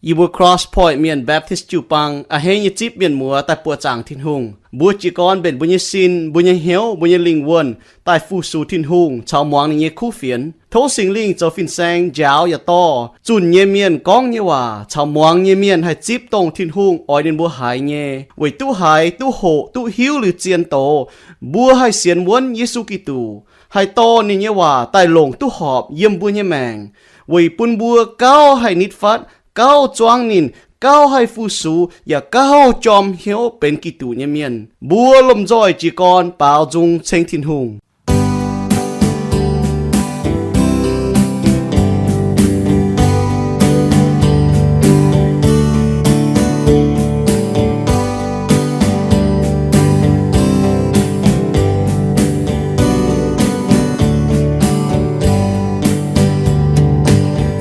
Yie mbuo Cross Point Mienh Baptist jiu-baang a'hneiv nyei zipv mienh muoz daaih buoqc zaangc Tin-Hungh. Mbuo jiez gorn mbenc mbuo nyei sin, mbuo nyei hnyouv, mbuo nyei lingh wuonh daaih fu-sux Tin-Hungh caux muangx ninh nyei kuv fienx. Tov Singx Lingh zoux fin-saeng njaaux yaac dorh zunh nyei mienh gorngv nyei waac caux muangx nyei mienh haih zipv dongh Tin-Hungh oix ninh mbuo haiz nyei, weic duqv haiz, duqv hoqc, duqv hiuv liuz zien doz, mbuo haih sienx wuonv Yesu Giduc, haih dorh ninh nyei waac daaih longc duqv horpc yiem mbuo nyei maengc, weic bun mbuo gauh haih nitv fatv, gauh zuangv ninh, gauh haih fu-sux, yaac gauh jorm hnyouv benx Giduc nyei mienh. Mbuo lomh nzoih jiez gorn baaux nzung ceng Tin-Hungh.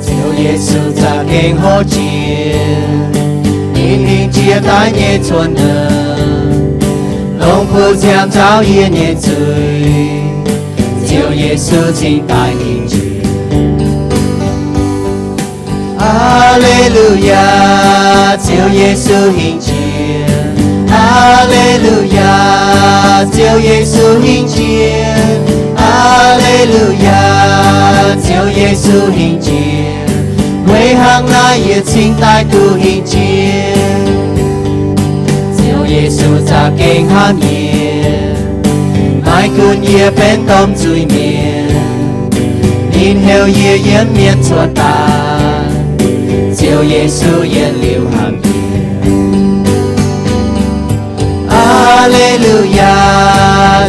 Ziouv Yesu za'gengh hlo jiex, ninh hingh jiex daaih nyei cuotv ndoqv, longc kuv ziangh nzaaux yie nyei zuiz. Ziouv Yesu cingx daaih hingh jiex. Aa^le^lu^yaa, Ziouv Yesu hingh jiex. Aa^le^lu^yaa, Ziouv Yesu hingh jiex. Aa^le^lu^yaa, Ziouv Yesu hingh jiex. Weic hnangv naaiv yie cingx daaih duqv hingh jiex. Ziouv Yesu za'gengh hnamv yie, maiv gunv yie benx domh zuiz-mienh, ninh heuc yie yiem mienh cuotv daaih. Ziouv Yesu yietc liuz hnamv yie. Aa^le^lu^yaa,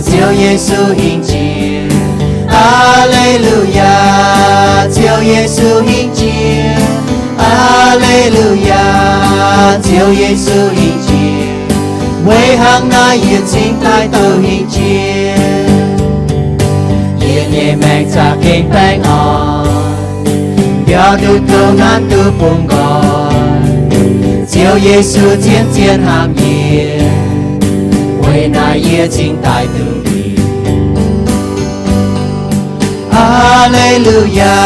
Ziouv Yesu hingh jiex. Aa^le^lu^yaa, Ziouv Yesu hingh jiex. Aa^le^lu^yaa, Ziouv Yesu hingh jiex. Weic hnangv naaiv yie cingx daaih duqv hingh jiex. Yie nyei maengc za'gengh baengh orn, mbiauz duqv tong, nanv duqv bungx nqoi. Ziouv Yesu zien-zien hnamv yie, weic naaiv yie cingx daaih duqv hingh. Aa^le^lu^yaa,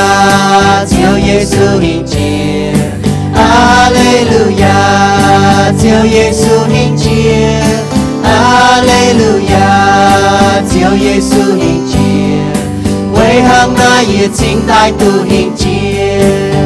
Ziouv Yesu hingh jiex. Aa^le^lu^yaa, Ziouv Yesu hingh jiex. Aa^le^lu^yaa, Ziouv Yesu hingh jiex. Weic hnangv naaiv yie cingx daaih duqv hingh jiex.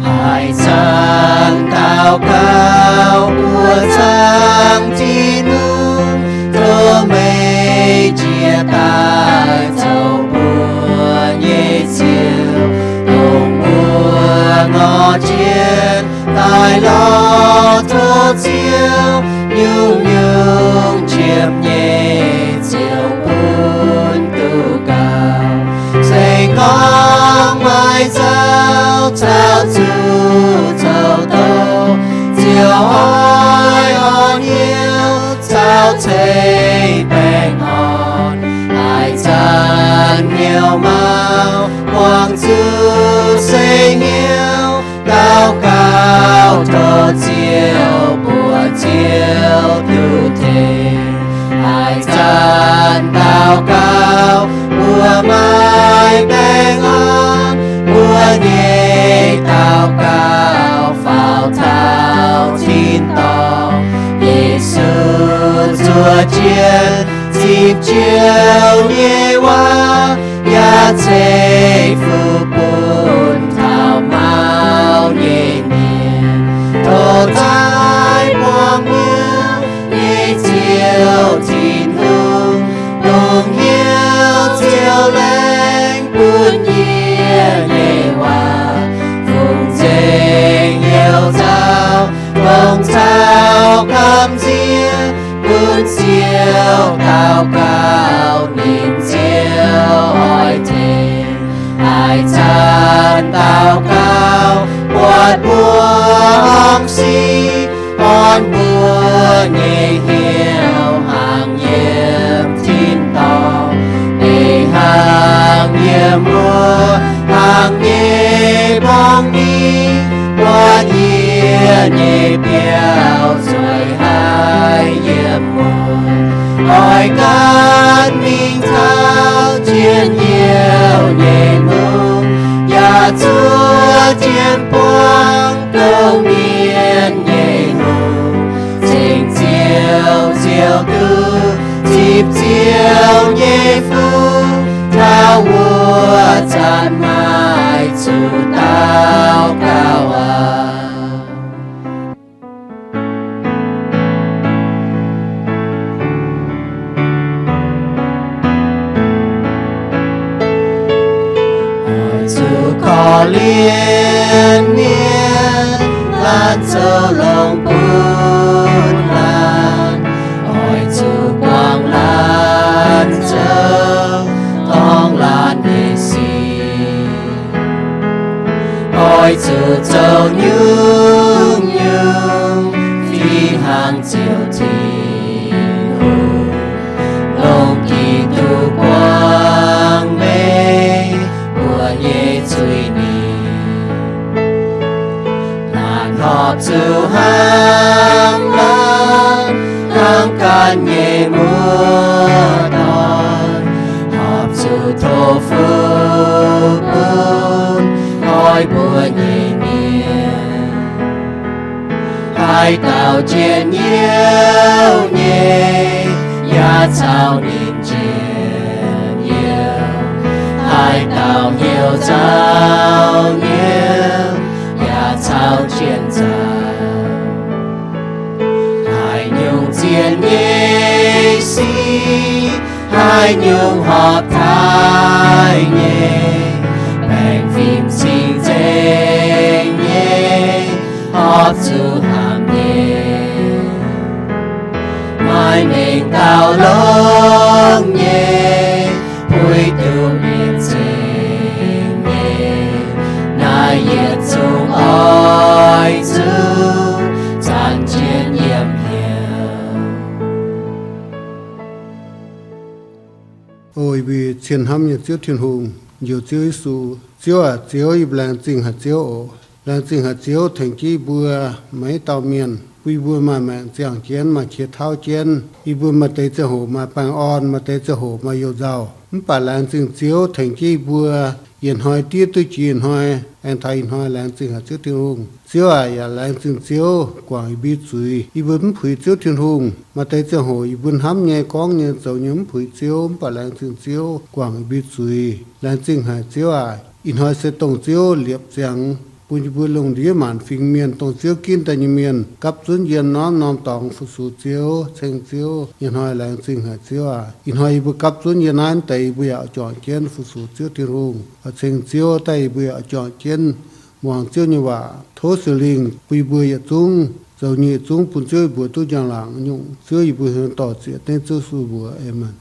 Haaix zanc daux gaux mbuox zaangc Tin-Hungh, tov meih jiex daaih zoux mbuo nyei Ziouv, dongh mbuo ngorc jienv daaih lorz tov Ziouv, nyungc-nyungc jiem nyei Ziouv bun duqv gaux. Se gorngv maaih nzauh caux zuqc zoux doz, Ziouv oix orn hnyouv caux ceix baengh orn. Haaix zanc hnyouv mauv, muangx zuqc seix hnyouv, daux gaux tov Ziouv, buoz-ziex duqv tengx. Haaix zanc daux gaux mbuo maaih baengh orn, mbuo nyei daux gaux faaux taux tin-dorngh. Yesu zuov jienv zipv Ziouv nyei waac, yaac ceix fuqv bun taux mauv nyei mienh. Tov zaaiv buangh nyungc nyei Ziouv Tin-Hungh, dongh hnyouv Ziouv laengz bun yie nyei waac, fungx nzengc hnyouv nzauh, dongh caux gamh nziex bun Ziouv daux gaux, ninh Ziouv oix tengx. Haaix zanc daux gaux buatc mbuo horngh sic, orn mbuo nyei hnyouv hnaangx yiem tin-dorngh, ei hnaangx yiem mbuo hnaangx nyei mbong-ni, buatc nyei biauv zueiz haih yiem mungh. Oix gan mingh taux njien-youh nyei mungh, yaac zuov jienv buangv gouv mienh nyei hungh. Ceng Ziouv, Ziouv duqv zipv Ziouv nyei fuqv, taux wuov zanc maaih zuqc daux gaux aqv. Oix zuqc korv-lienh mienh, laanh zoux longx bun laanh. Oix zuqc guangc laanh zoux dorngc laanh nyei sic. Oix zuqc zoux nyungc-nyungc fih hnangv Ziouv Tin-Hungh, longc Giduc buangv meih mbuo nyei zuiz-nipc. Laanh horpc zuqc hnamv laanh, hnamv ganh nyei muoz-doic, horpc zuqc tov fuqv bun oix mbuo nyei mienh. Haaix dauh njien-youh nyei, yaac caux ninh njien-youh. Haaix dauh hnyouv nzauh nyei, yaac caux njien-nzauh. Haaix nyungc zien nyei sic, haaix nyungc horpc taaih nyei, baengh fim cing-nzengc nyei, horpc zuqc hnamv nyei. Maaih mengh dauh longx nyei, puix duqv mienh ceng nyei, naaiv yietc zungv oix zuqc zanc jienv yiem hnyouv. O yie mbuo cien hnamv nyei Ziouv Tin-Hungh, njoux Ziouv Yesu. Ziouv aac, Ziouv, yie mbuo laengz zingh haic Ziouv oc. Laengz zingh haic Ziouv tengx jienv yie mbuo maaih dauh mienh, bun yie mbuo maaih maengc ziangh jienv, maaih qiex tauv jienv. Yie mbuo maaih deix ziangh hoc maaih baengh orn, maaih deix ziangh hoc maaih youh nzauh. Mv baac laengz zingh Ziouv tengx jienv yie mbuo yietc hnoi diev duqv jiex hnoi, aengx taux ih hnoi. Laengz zingh haic Ziouv Tin-Hungh. Ziouv aac, yaac laengz zingh Ziouv guangc yie mbuo zuiz. Yie mbuo mv puix Ziouv Tin-Hungh. Maaih deix ziangh hoc yie mbuo hnamv nyei, gorngv nyei, zoux nyei mv puix Ziouv, mv baac laengz zingh Ziouv guangc yie mbuo zuiz. Laengz zingh haic Ziouv aac. Ih hnoi se dongh Ziouv liepc ziangx, bun yie mbuo lungh ndiev maanc fingx mienh dongh Ziouv ginv daaih nyei mienh gapv zunv yiem norm-norm dorngx fu-sux Ziouv, ceng Ziouv. Ih hnoi laengz zingh haic Ziouv aac. Ih hnoi yie mbuo gapv zunv yiem naaiv deix, yie mbuo yaac oix juangc jienv fu-sux Ziouv Tin-Hungh, ceng Ziouv daaih, yie mbuo yaac oix juangc jienv muangx Ziouv nyei waac. Tov Singx Lingh bun yie mbuo yietc zungv zoux nyei yietc zungv bun Ziouv yie mbuo duqv njang-laangc nyungc. Ziouv, yie mbuo hiuv duqv dor-ziec dengv Ziouv Yesu mbuox. Aamen.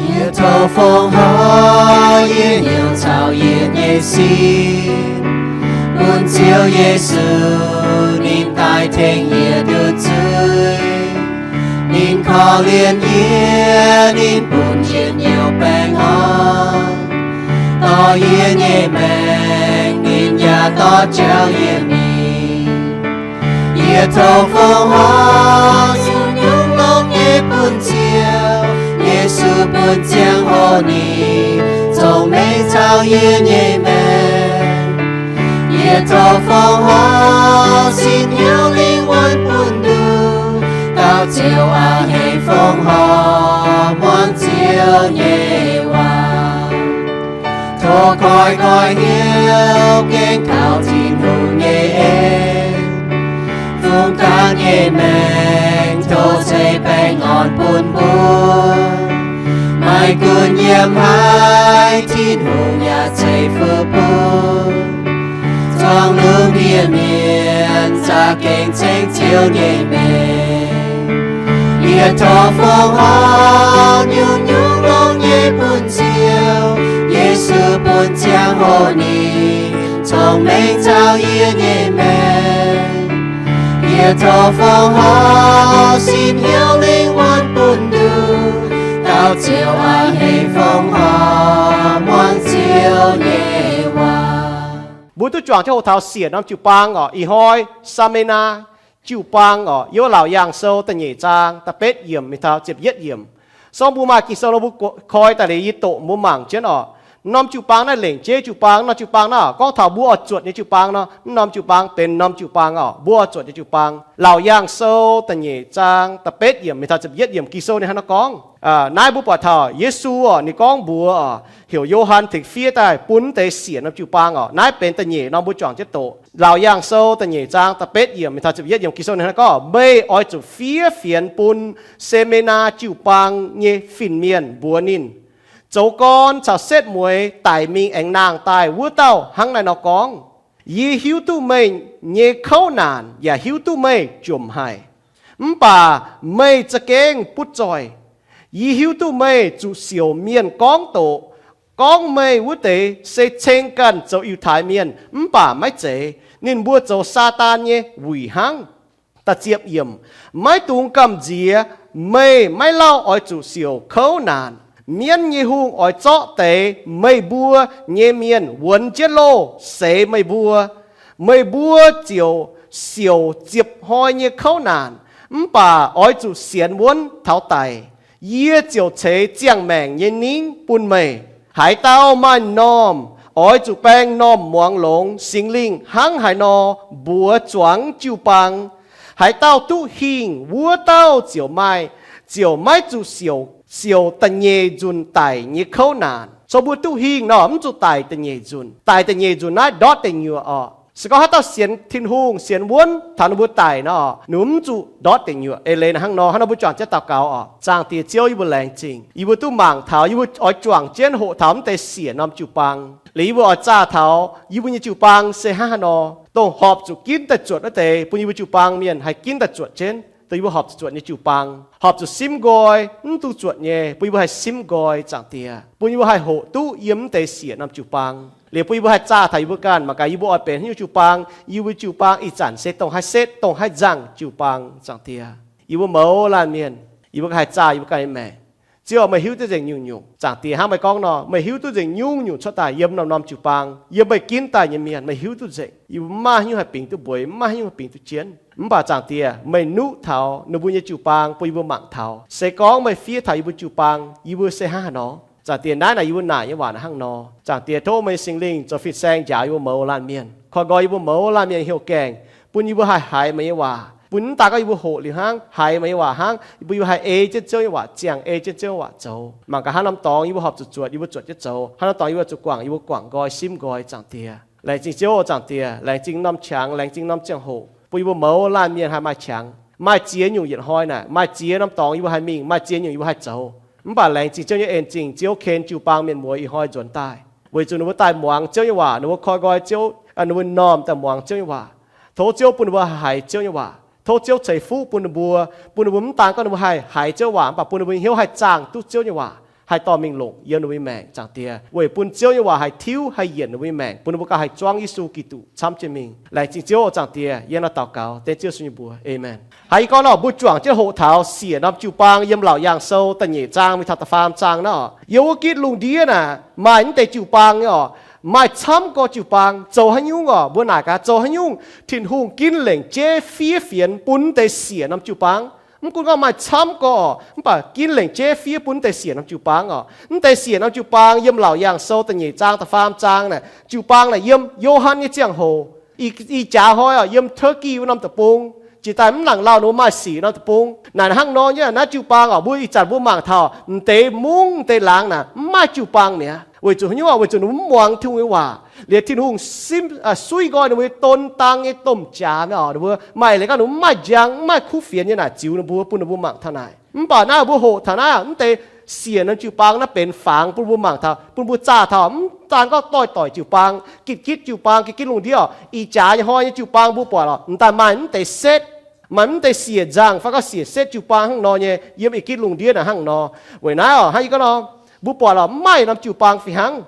Yie tov fongc horc yie hnyouv caux yie nyei sin, bun Ziouv Yesu ninh daaih tengx yie duqv zuiz. Ninh korv-lienh yie, ninh bun njien-youh baengh orn, dorh yie nyei maengc, ninh yaac dorh jauv yie mingh. Yie tov fongc horc nyungc-nyungc longx nyei bun Ziouv Yesu, bun ziangh hoc ninh cong-mengh caux yie nyei maengc. Yie tov fongc horc sin hnyouv lingh wuonv bun nduqc, dauh Ziouv aac, haiz fongc horc muangx Ziouv nyei waac. Tov koiv-koiv hnyouv gengh kaux Tin-Hungh nyei en, fungx ganh nyei maengc tov ceix baengh orn bun mbuo. Maaih gunv yiem haaix, Tin-Hungh yaac ceix fuqv bun. Zuangx lungh ndiev mienh za'gengh ceng Ziouv nyei mengh. Yie tov fongc horc nyungc-nyungc longx nyei bun Ziouv Yesu, bun ziangh hoc ninh cong-mengh caux yie nyei maengc. Yie tov fongc horc sin hnyouv lingh Ziouv a'hneiv fongc haaix muangx Ziouv nyei waac. Mbuo duqv juangc jienv hoqc taux siec norm jiu-baang oc. Ih hnoi Samena jiu-baang oc, yiem Laauc Yaangh Sou da'nyeic zaang da'betv yiemc mingh taux ziepc yietv yiemc. Song mbuo maaih Ging-Sou nor mbuo koi daaih liuz yie doqc mbuo mangc jienv oc. Norm jiu-baang naaiv lengc jeiv jiu-baang, norm jiu-baang naaiv gorngv taux mbuo oix zuotc nyei jiu-baang nor, mv norm jiu-baang benx norm jiu-baang oc, mbuo oix zuotc nyei jiu-baang. Laauc Yaangh Sou da'nyeic zaang da'betv yiemc mingh taux ziepc yietv yiemc Ging-Sou ninh hnangv naaiv gorngv. Naaiv mbuo buatc taux Yesu oc, ninh gorngv mbuox oc, heuc Yo^han tengx fiev daaih bun deix siec norm jiu-baang oc. Naaiv benx da'nyeic norm mbuo juangc jienv doqc. Laauc Yaangh Sou da'nyeic zaang da'betv yiemc mingh taux ziepc yietv yiemc Ging-Sou ninh hnangv naaiv gorngv, meih oix zuqc fiev fienx bun Semena jiu-baang nyei fin-mienh mbuox ninh, zoux gorn caux setv mueiz daic mingh aengx nangh daaih wuov dauh hnangv naaiv nor gorngv, yie hiuv duqv meih nyei kouv naanc yaac hiuv duqv meih jomc haic, mv baac meih za'gengh butv zoih. Yie hiuv duqv meih zuqc siouc mienh gorngv doqc, gorngv meih wuov deix se ceng ganh zoux Yiutai Mienh mv baac maiv zeiz, ninh mbuo zoux Saadaan nyei wuic hnangv. Da'ziepc yiemc, maiv dungx gamh nziex meih maiv lauh oix zuqc siouc kouv naanc. Mienv nyei hungh oix zorqv deix meih mbuo nyei mienh wuonx jienv loh seix meih mbuo. Meih mbuo ziouc siouc ziepc hnoi nyei kouv naanc, mv baac oix zuqc sienx wuonv taux daic. Yie ziouc ceix ziangh maengc nyei ningv bun meih. Haaix dauh maaih m'normh, oix zuqc baeng m'normh muangx longx Singx Lingh hnangv haaix nor mbuox zuangx jiu-baang. Haaix dauh duqv hingh, wuov dauh ziouc maaih, ziouc maiv zuqc siouc, siouc da'nyeic nzunc daic nyei kouv naanc. So mbuo duqv hingh nor, mv zuqc daic da'nyeic nzunc. Daic da'nyeic nzunc naaiv ndortv deic nyuoqc oc. Se gorngv haaix dauh sienx Tin-Hungh, sienx wuonv taux ninh mbuo daic nor, ninh mv zuqc ndortv deic nyuoqc. Eix leiz hnangv nor, hnangv nor mbuo juangc jienv daux gaux oc. Zaangc Diex Ziouv, yie mbuo laengz zingh yie mbuo duqv mangc taux, yie mbuo oix juangc jienv hoqc taux mv deix siec norm jiu-baang. Liuz yie mbuo oix zaah taux yie mbuo nyei jiu-baang se hnangv haaix nor, dongh horpc zuqc ginv daaih zuotc wuov deix, bun yie mbuo jiu-baang mienh haih ginv daaih zuotc jienv, dongh yie mbuo horpc zuqc zuotc nyei jiu-baang. Horpc zuqc simv nqoi, mv duqv zuotc nyei, bun yie mbuo haih simv nqoi, Zaangc Diex, bun yie mbuo haih hoqc duqv yiem mv deix siec norm jiu-baang. Liuz bun yie mbuo haih zaah taux yie mbuo ganh, mangc gaax yie mbuo oix benx haaix nyungc jiu-baang, yie mbuo jiu-baang ih zanc se dongh haaix setv, dongh haaix nzangc jiu-baang, Zaangc Diex. Yie mbuo mouz laanh mienh, yie mbuo haih zaah yie mbuo ganh nyei maengc. Ziouv, meih hiuv duqv nzengc nyungc-nyungc. Zaangc Diex, hnangv meih gorngv nor, meih hiuv duqv nzengc nyungc-nyungc cuotv daaih yiem norm-norm jiu-baang, yiem meih ginv daaih nyei mienh, meih hiuv duqv nzengc. Yie mbuo mv maaih haaix nyungc haih bingx duqv mbueiz, mv maaih haaix nyungc haih bingx duqv jienv. Mv baac Zaangc Diex, meih nuqv taux ninh mbuo nyei jiu-baang bun yie mbuo mangc taux. Se gorngv meih fiev taux yie mbuo jiu-baang, yie mbuo se hnangv haaix nor? Zaangc Diex, naaiv naaic yie mbuo naaic nyei waac hnangv nor. Zaangc Diex, tov meih nyei Singx Lingh zoux fin-saeng njaaux yie mbuo mouz laanh mienh, koi nqoi yie mbuo mouz laanh mienh heuc gaengh, bun yie mbuo haih haiz meih nyei waac, bun mv daaih gorngv yie mbuo hoqc liuz hnangv, haiz meih nyei waac hnangv, bun yie mbuo haih ei jienv Ziouv nyei waac ziangh, ei jienv Ziouv nyei waac zoux. Mangc gaax haaix norm dorngx yie mbuo horpc zuqc zuotc, yie mbuo zuotc jienv zoux. Haaix norm dorngx yie mbuo zuqc guangc, yie mbuo guangc nqoi, simv nqoi, Zaangc Diex. Laengz zingh Ziouv, Zaangc Diex, laengz zingh norm qangx, laengz zingh norm ziangh hoc, bun yie mbuo mouz laanh mienh haih maaih qangx, maaih ziex nyungc yietc hnoi naaic, maaih ziex norm dorngx yie mbuo haih mingh, maaih ziex nyungc yie mbuo haih zoux. Mv baac laengz zingh Ziouv nyei en zingh, Ziouv ken jiu-baang mienh muoz ih hnoi nzuonx daaih, weic zuqc ninh mbuo daaih muangx Ziouv nyei waac, ninh mbuo koi nqoi Ziouv, ninh mbuo m'normh daaih muangx Ziouv nyei waac. Tov Ziouv bun ninh mbuo haiz Ziouv nyei waac. Tov Ziouv ceix fuqv bun ninh mbuo, bun ninh mbuo mv daan gorngv ninh mbuo haih haiz Ziouv waac, mv baac bun ninh mbuo hnyouv haih zaangh duqv Ziouv nyei waac, haih dorh mingh longc yiem ninh mbuo nyei maengc, Zaangc Diex, weic bun Ziouv nyei waac haih tiuv, haih yienc ninh mbuo nyei maengc, bun ninh mbuo gauh haih zuangv Yesu Giduc camv jienv mingh. Laengz zingh Ziouv, Zaangc Diex, yie hnangv naaiv daux gaux dengv Ziouv Yesu nyei mbuox, aamen. Haiz yie gorngv nor, mbuo juangc jienv hoqc taux siec norm jiu-baang yiem Laauc Yaangh Sou da'nyeic zaang mingh taux da'faam zaang naaiv oc. Yiem wuov gitv lungh ndiev naaic maaih mv deix jiu-baang nyei oc, maaih camv gorx jiu-baang. Zoux haaix nyungc oc? Mbuo naaic gaax, zoux haaix nyungc Tin-Hungh ginv lengc jeiv fiev fienx bun mv deix siec norm jiu-baang? Mv gunv gorngv maaih camv gorx, mv baac ginv lengc jeiv fiev bun mv deix siec norm jiu-baang oc. Mv deix siec norm jiu-baang yiem Laauc Yaangh Sou da'nyeic zaang da'faam zaang naaic, jiu-baang naaic yiem Yo^han nyei ziangh hoc, ih, ih jaax hnoi oc, yiem Turkey wuov norm deic-bung, jiex daaih mv nangc lauh ninh mbuo maaih sic norm deic-bung. Naaic hnangv nor nyei naaiv jiu-baang oc, mbuo ih zanc mbuo mangc taux m'deix mungv m'deix laangz naaic mv maaih jiu-baang mi'aqv. Weic zuqc haaix nyungc oc? Weic zuqc ninh mbuo mv muangx Tin-Hungh nyei waac. Liuz Tin-Hungh simv, suiv nqoi ninh mbuo nyei don dang nyei domh jaax mi'aqv oc. Ninh mbuo maaih leiz gorngv ninh mbuo mv maaih njang, mv maaih kuv fienx nyei naaic ziux ninh mbuo, bun ninh mbuo mangc taux naaic. Mv baac naaiv mbuo hoqc taux naaiv mv deix siec norm jiu-baang naaiv benx fangx bun mbuo mangc taux, bun mbuo zaah taux mv daan gorngv doix-doix jiu-baang, gitv-gitv jiu-baang, gitv-gitv lungh ndiev oc, ih jaax nyei hnoi nyei jiu-baang mbuo buatc oc, m'daaih maaih mv deix setv, maaih mv deix siec nzangh fai gorngv siec setv jiu-baang hnangv nor nyei yiem ih gitv lungh ndiev naaic hnangv nor. Weic naaiv oc, hnangv yie gorngv nor, mbuo buatc oc, mv maaih norm jiu-baang fih hnangv.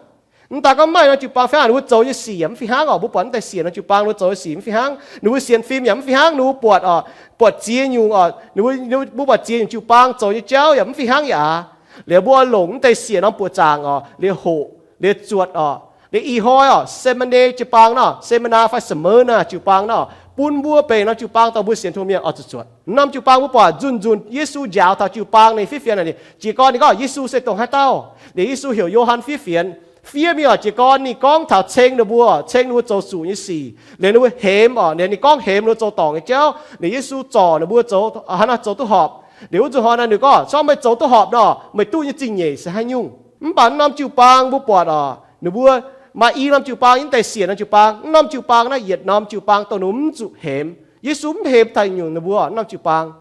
Mv daan gorngv mv maaih norm jiu-baang fih hnangv, ninh mbuo zoux nyei sic yaac mv fih hnangv oc. Mbuo buatc mv deix siec norm jiu-baang ninh mbuo zoux nyei sic mv fih hnangv. Ninh mbuo sienx fim yaac mv fih hnangv. Ninh mbuo buatc, buatc ziex nyungc oc, ninh mbuo, mbuo buatc ziex nyungc jiu-baang zoux nyei jauv yaac mv fih hnangv yaac aav. Liuz mbuo oix longc mv deix siec norm buoqc zaangc oc, liuz hoqc, liuz zuotc oc. Liuz ih hnoi oc, Samaria jiu-baang nor, Samaria fai Smyrna jiu-baang nor, bun mbuo benx norm jiu-baang dorh mbuo sienx Tin-Hungh mienh oix zuqc zuotc. Norm jiu-baang mbuo buatc nzunc nzunc Yesu njaaux taux jiu-baang ninh fiev fienx naaic, jiez gorn ninh gorngv Yesu se dongh haaix dauh. Liuz Yesu heuc Yo^han fiev fienx. Fiev mingh oc, jiez gorn ninh gorngv taux ceng ninh mbuo, ceng ninh mbuo zoux zuqc nyei sic. Liuz ninh mbuo hemx oc, liuz ninh gorngv hemx ninh mbuo zoux dorngc nyei jauv. Liuz Yesu zorc ninh mbuo zoux, haaix nor zoux duqv horpc. Liuz wuov zanc hnoi naaic ninh gorngv, se gorngv meih zoux duqv horpc nor, meih duqv nyei zingh nyeic se haaix nyungc? Mv baac norm jiu-baang mbuo buatc oc, ninh mbuo maaih i norm jiu-baang, mv deix siec norm jiu-baang. Mv norm jiu-baang naaiv yietc norm jiu-baang dongh ninh mbuo mv zuqc hemx. Yesu mv hemx taux nyungc ninh mbuo norm jiu-baang,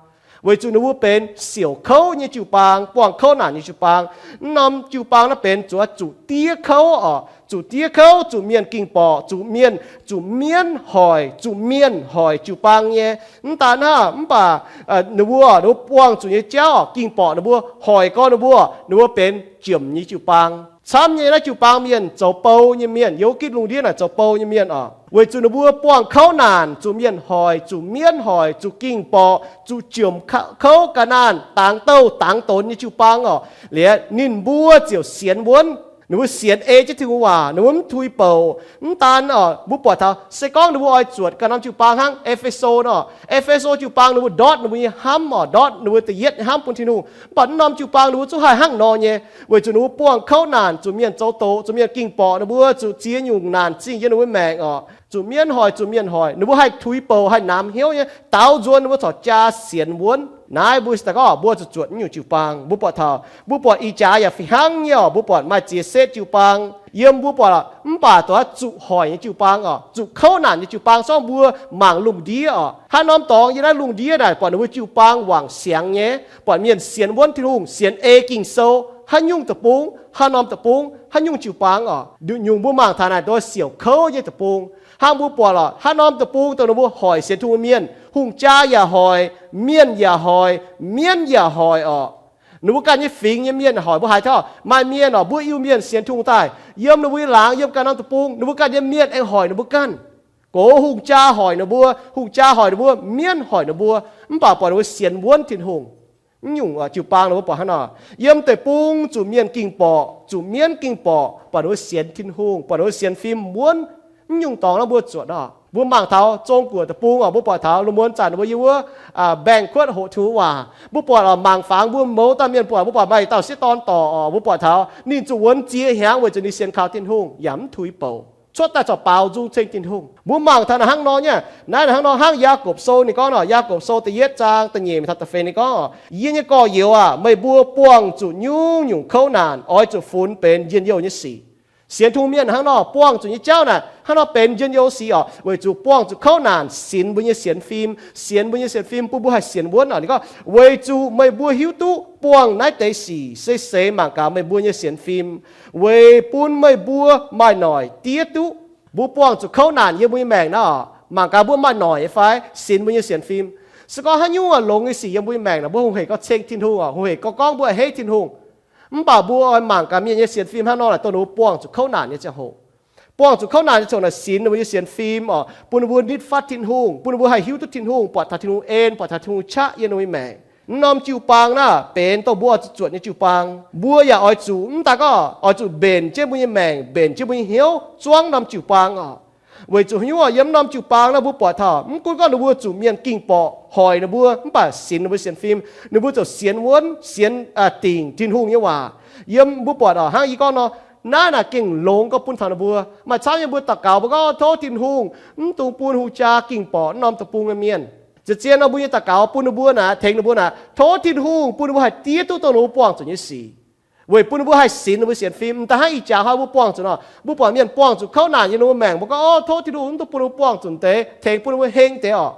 weic zuqc ninh mbuo benx siouc kouv nyei jiu-baang, buangh kouv naanc nyei jiu-baang. Mv norm jiu-baang naaiv benx zuqc, zuqc diev kouv oc, zuqc diev kouv, zuqc mienh ging-borqc, zuqc mienh, zuqc mienv hoic, zuqc mienh hoic jiu-baang nyei. Mv daan hnangv, mv baac ninh mbuo, ninh mbuo buangh zuqc nyei jauv ging-borqc ninh mbuo, hoic gorx ninh mbuo, ninh mbuo benx jiomc nyei jiu-baang. Camv nyei naaiv jiu-baang mienh zoux bou nyei mienh, yiem wuov gitv lungh ndiev naaic zoux bou nyei mienh oc, weic zuqc ninh mbuo buangh kouv naanc, zuqc mienh hoic, zuqc mienv hoic, zuqc ging-borqc, zuqc jiomc kouv ga'naanh, dangx douh dangx donx nyei jiu-baang oc. Liuz ninh mbuo ziouc sienx wuonv. Ninh mbuo sienx ei jienv Tin-Hungh waac, ninh mbuo mv tuix-bouc. Mv daan oc, mbuo buatc taux se gorngv ninh mbuo oix zuotc ganh norm jiu-baang hnangv E^fe^so nor, E^fe^so jiu-baang ninh mbuo ndortv ninh mbuo nyei hnamv oc, ndortv ninh mbuo da'yietv nyei hnamv bun Tin-Hungh. Mv baac mv norm jiu-baang ninh mbuo zungv haih hnangv nor nyei, weic zuqc ninh mbuo buangh kouv naanc, zuqc mienh zoux doqc, zuqc mienh ging-borqc ninh mbuo, zuqc ziex nyungc naanc zingh yiem ninh mbuo maengc oc, zuqc mienv hoic, zuqc mienh hoic. Ninh mbuo haih tuix-bouc, haih namx hnyouv nyei, daaux nzuonx ninh mbuo corc jaa sienx wuonv. Naaiv mbuo daaih gorngv mbuo zuqc zuotc naaiv nyungc jiu-baang. Mbuo buatc taux, mbuo buatc ih jaax yaac fih hnangv nyei oc, mbuo buatc maaih ziex setv jiu-baang yiem mbuo buatc, mv baac dongh zuqc hoic nyei jiu-baang oc, zuqc kouv naanc nyei jiu-baang, se gorngv mbuo mangc lungh ndiev oc, haaix norm dorngx yiem naaiv lungh ndiev naaic buatc ninh mbuo jiu-baang wangc siangx nyei, buatc mienh sienx wuonv Tin-Hungh, sienx ei Ging-Sou, haaix nyungc deic-bung, haaix norm deic-bung, haaix nyungc jiu-baang oc. Nyungc mbuo mangc taux naaic dongh siouc kouv nyei deic-bung. Hnangv mbuo buatc oc, haaix norm deic-bung dongh ninh mbuo hoic sienx Tin-Hungh mienh, hungh jaa yaac hoic, mienh yaac hoic, mienv yaac hoic oc. Ninh mbuo ganh nyei fingx nyei mienh hoic. Mbuo haiz taux maaih mienh oc, mbuo Iu-Mienh sienx Tin-Hungh daaih, yiem ninh mbuo nyei laangz, yiem ganh norm deic-bung, ninh mbuo ganh nyei mienh aengx hoic ninh mbuo ganh. Gox hungh jaa hoic ninh mbuo, hungh jaa hoic ninh mbuo, mienv hoic ninh mbuo, mv baac buatc ninh mbuo sienx wuonv Tin-Hungh. Naaiv nyungc jiu-baang ninh mbuo buatc hnangv nor, yiem deic-bung zuqc mienh ging-borqc, zuqc mienv ging-borqc, buatc ninh mbuo sienx Tin-Hungh, buatc ninh mbuo sienx fim wuonv. Naaiv nyungc dorngx naaiv mbuo zuotc oc. Mbuo mangc taux Zong-Guoqv deic-bung oc, mbuo buatc taux lungh muonz zanc mbuo yiem wuov baeng kuotv hoqc Tin-Hungh waac, mbuo buatc oc, mangc fangx mbuo mouz dauh mienh buatc, mbuo buatc maaih dauh sieqv dorn dorc oc, mbuo buatc taux ninh zuqc wuonx ziex hnyangx weic zuqc ninh sienx kaux Tin-Hungh yaac mv tuix-bouc, cuotv daaih corc baaux nzung ceng Tin-Hungh. Mbuo mangc taux naaic hnangv nor nyei. Naaiv hnangv nor hnangv Yaagorpc Sou ninh gorngv oc, Yaagorpc Sou da'yietv zaang da'nyeic mingh taux da'feix ninh gorngv oc, Yie nyei gorx-youz aac, meih mbuo buangh zuqc nyungc-nyungc kouv naanc oix zuqc funx benx njien-youh nyei sic. Sienx Tin-Hungh mienh hnangv nor buangh zuqc nyei jauv naaic hnangv nor benx njien-youh sic oc, weic zuqc buangh zuqc kouv naanc sinx mbuo nyei sienx fim, sienx mbuo nyei sienx fim bun mbuo haih sienx wuonv oc. Ninh gorngv, Weic zuqc meih mbuo hiuv duqv buangh naaiv deix sic se seix mangc gaax meih mbuo nyei sienx fim, weic bun meih mbuo maaih noic diev duqv. Mbuo buangh zuqc kouv naanc yiem mbuo nyei maengc nor, mangc gaax mbuo maaih noic nyei fai sinx mbuo nyei sienx fim. Se gorngv haaix nyungc longx nyei sic yiem mbuo nyei maengc nor, mbuo hungh hec gorngv ceng Tin-Hungh oc, hungh hec gorngv gorngv mbuo a'hneiv Tin-Hungh. Mv baac mbuo oix mangc gaax mienh nyei sienx fim hnangv nor naaic, dongh ninh mbuo buangh zuqc kouv naanc nyei ziangh hoc. Buangh zuqc kouv naanc nyei ziangh hoc naaic, sinx ninh mbuo nyei sienx fim oc, bun ninh mbuo nitv fatv Tin-Hungh, bun ninh mbuo haih hiuv duqv Tin-Hungh, buatc taux Tin-Hungh en, buatc taux Tin-Hungh qaqv yiem ninh mbuo nyei maengc. Mv norm jiu-baang naaic benx dongh mbuo oix zuqc zuotc nyei jiu-baang. Mbuo yaac oix zuqc, mv daaih gorngv oix zuqc mbenc jienv mbuo nyei maengc, mbenc jienv mbuo nyei hnyouv zuangv norm jiu-baang oc. Weic zuqc haaix nyungc yiem mv norm jiu-baang naaiv mbuo buatc taux, mv gunv gorngv ninh mbuo zuqc mienh ging-borqc hoic ninh mbuo, mv baac sinx ninh mbuo sienx fim, ninh mbuo ziouc sienx wuonv, sienx, dingc Tin-Hungh nyei waac. Yiem mbuo buatc oc, hnangv yie gorngv nor, naaiv naaic gengh longx gorngv bun taux ninh mbuo. Maaih camv nyei mbuo daux gaux mbuo gorngv, Tov Tin-Hungh mv dungx bun hungh jaa ging-borqc mv norm deic-bung nyei mienh. Ziouc zien nor mbuo nyei daux gaux bun ninh mbuo naaic, tengx ninh mbuo naaic, tov Tin-Hungh bun ninh mbuo haih diev duqv dongh ninh mbuo buangh zuqc nyei sic, weic bun ninh mbuo haih sinx ninh mbuo sienx fim. M'daaih hnangv ih jaax hnoi mbuo buangh zuqc nor, mbuo buatc mienh buangh zuqc kouv naanc yiem ninh mbuo maengc, mbuo gorngv, Tov Tin-Hungh mv dungx bun ninh mbuo buangh zuqc deix, tengx bun ninh mbuo heng deix oc.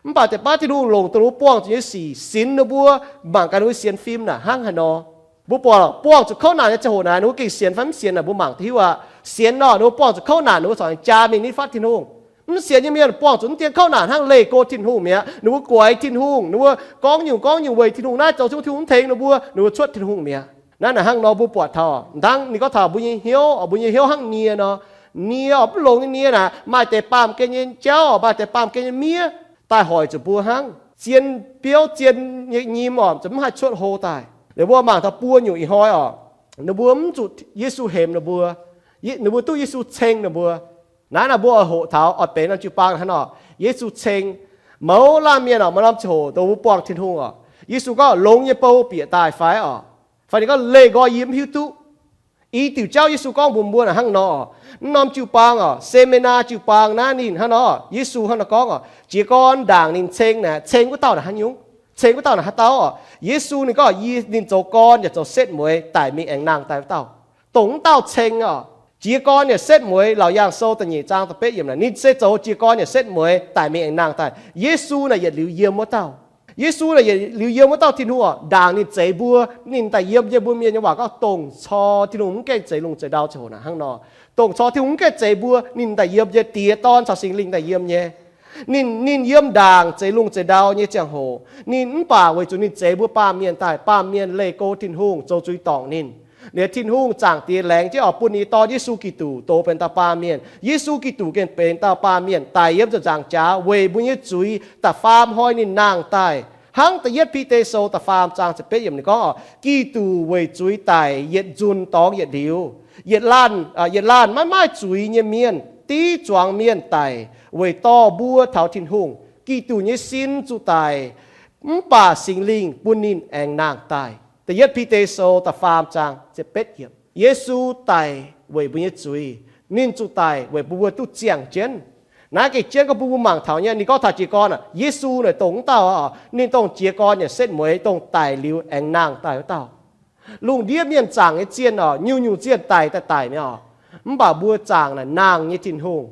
Mv baac deix baav Tin-Hungh longc dongh ninh mbuo buangh zuqc nyei sic sinx ninh mbuo, mangc gaax ninh mbuo sienx fim naaic hnangv haaix nor. Mbuo buatc buangh zuqc kouv naanc nyei ziangh hoc naaic, ninh mbuo gengh sienx fai mv sienx naaic mbuo mangc duqv hiuv aqv. Sienx nor ninh mbuo buangh zuqc kouv naanc ninh mbuo corc jaa mingh nitv fatv Tin-Hungh. Mv sienx nyei mienh buangh zuqc mv dien kouv naanc hnangv leih go Tin-Hungh mi'aqv. Ninh mbuo guaix Tin-Hungh, ninh mbuo gorngv nyungc gorngv nyungc weic Tin-Hungh naaiv zoux, Tin-Hungh mv tengx ninh mbuo, ninh mbuo cuotv Tin-Hungh mi'aqv. Naaiv naaic hnangv nor mbuo buatc taux, dangh ninh gorngv taux mbuo nyei hnyouv, mbuo nyei hnyouv hnangv nie nor. Nie oc, mv longx nyei nie naaic, maaih deix baamh gen nyei jauv, maaih deix baamh gen nyei miev daaih hoic zuqc mbuo hnangv. Zien biouv, zien nyei nyim oc, ziouc mv haih cuotv hlo daaih. Ninh mbuo mangc taux buo nyungc ih hnoi oc, ninh mbuo mv zuqc Yesu hemx ninh mbuo, ninh mbuo duqv Yesu ceng ninh mbuo. Naaiv naaic mbuo oix hoqc taux oix benx norm jiu-baang hnangv nor, Yesu ceng. Mouz laanh mienh oc, maaih norm ziangh hoc dongh mbuo buangh Tin-Hungh oc, Yesu gorngv, longx nyei bou bieqc daaih fai oc, fai ninh gorngv leih nqoi yie mv hiuv duqv. I diuc jauv Yesu gorngv mbuox mbuo naaic hnangv nor, mv norm jiu-baang oc, Se^me^naa jiu-baang naaiv ninh hnangv nor, Yesu hnangv nor gorngv oc, jiez gorn ndaangc ninh ceng naaic, ceng wuov dauh naaic haaix nyungc? Ceng wuov dauh naaic haaix dauh oc? Yesu ninh gorngv, yie, ninh zoux gorn yaac zoux setv mueiz daic mingh aengx nangh daaih wuov dauh. Dongh wuov dauh ceng oc, jiez gorn yaac setv mueiz. Laauc Yaangh Sou da'nyeic zaang da'betv yiemc naaic, ninh se zoux jiez gorn yaac setv mueiz daic mingh aengx nangh daaih. Yesu naaic yietc liuz yiem wuov dauh. Yesu naaic yietc liuz yiem wuov dauh Tin-Hungh oc, ndaangc ninh zeix mbuo, ninh daaih yiem nyei. Mbuo Mienh nyei waac gorngv dongh cor Tin-Hungh mv gaengh zeix lungh zeix ndau ziangh hoc naaic hnangv nor. Dongh cor Tin-Hungh mv gaengh zeix mbuo, ninh daaih yiem nyei, Diex, Dorn caux Singx Lingh daaih yiem nyei. Ninh, ninh yiem ndaangc zeix lungh zeix ndau nyei ziangh hoc, ninh mv baac weic zuqc ninh zeix mbuo baamh mienh daaih, baamh mienh leih go Tin-Hungh, zoux zuiz dorngc ninh. Liuz Tin-Hungh Zaangc Diex laengz jienv oix bun ninh nyei Dorn Yesu Giduc dox benx dauh baamh mienh. Yesu Giduc gengh benx dauh baamh mienh daic yiem ziepc nzaangc jaax weic mbuo nyei zuiz da'faam hnoi ninh nangh daaih. Hnangv da'yietv Bide Sou da'faam zaang ziepc betv yiemc ninh gorngv oc, Giduc weic zuiz daic yietc nzunc dorngx yietc liuz. Yietc laanh, yietc laanh maiv maaih zuiz nyei mienh, div zuangx mienh daic weic dorh mbuo taux Tin-Hungh. Giduc nyei sin zuqc daic, mv baac Singx Lingh bun ninh aengx nangh daaih. Da'yietv Bide Sou da'faam zaang ziepc betv yiemc. Yesu daic weic mbuo nyei zuiz. Ninh zuqc daic weic bun mbuo duqv ziangh jienv. Naaiv gengh jienv gorngv bun mbuo mangc taux nyei. Ninh gorngv taux jiez gorn aac, Yesu naaic dongh wuov dauh oc, ninh dongh jiez gorn yaac setv mueiz, dongh daic liuz aengx nangh daaih wuov dauh. Lungh ndiev mienh zaangc nyei zienh oc, nyungc-nyungc zienh daic daaih daic nyei oc. Mv baac mbuo zaangc naaic nangh nyei Tin-Hungh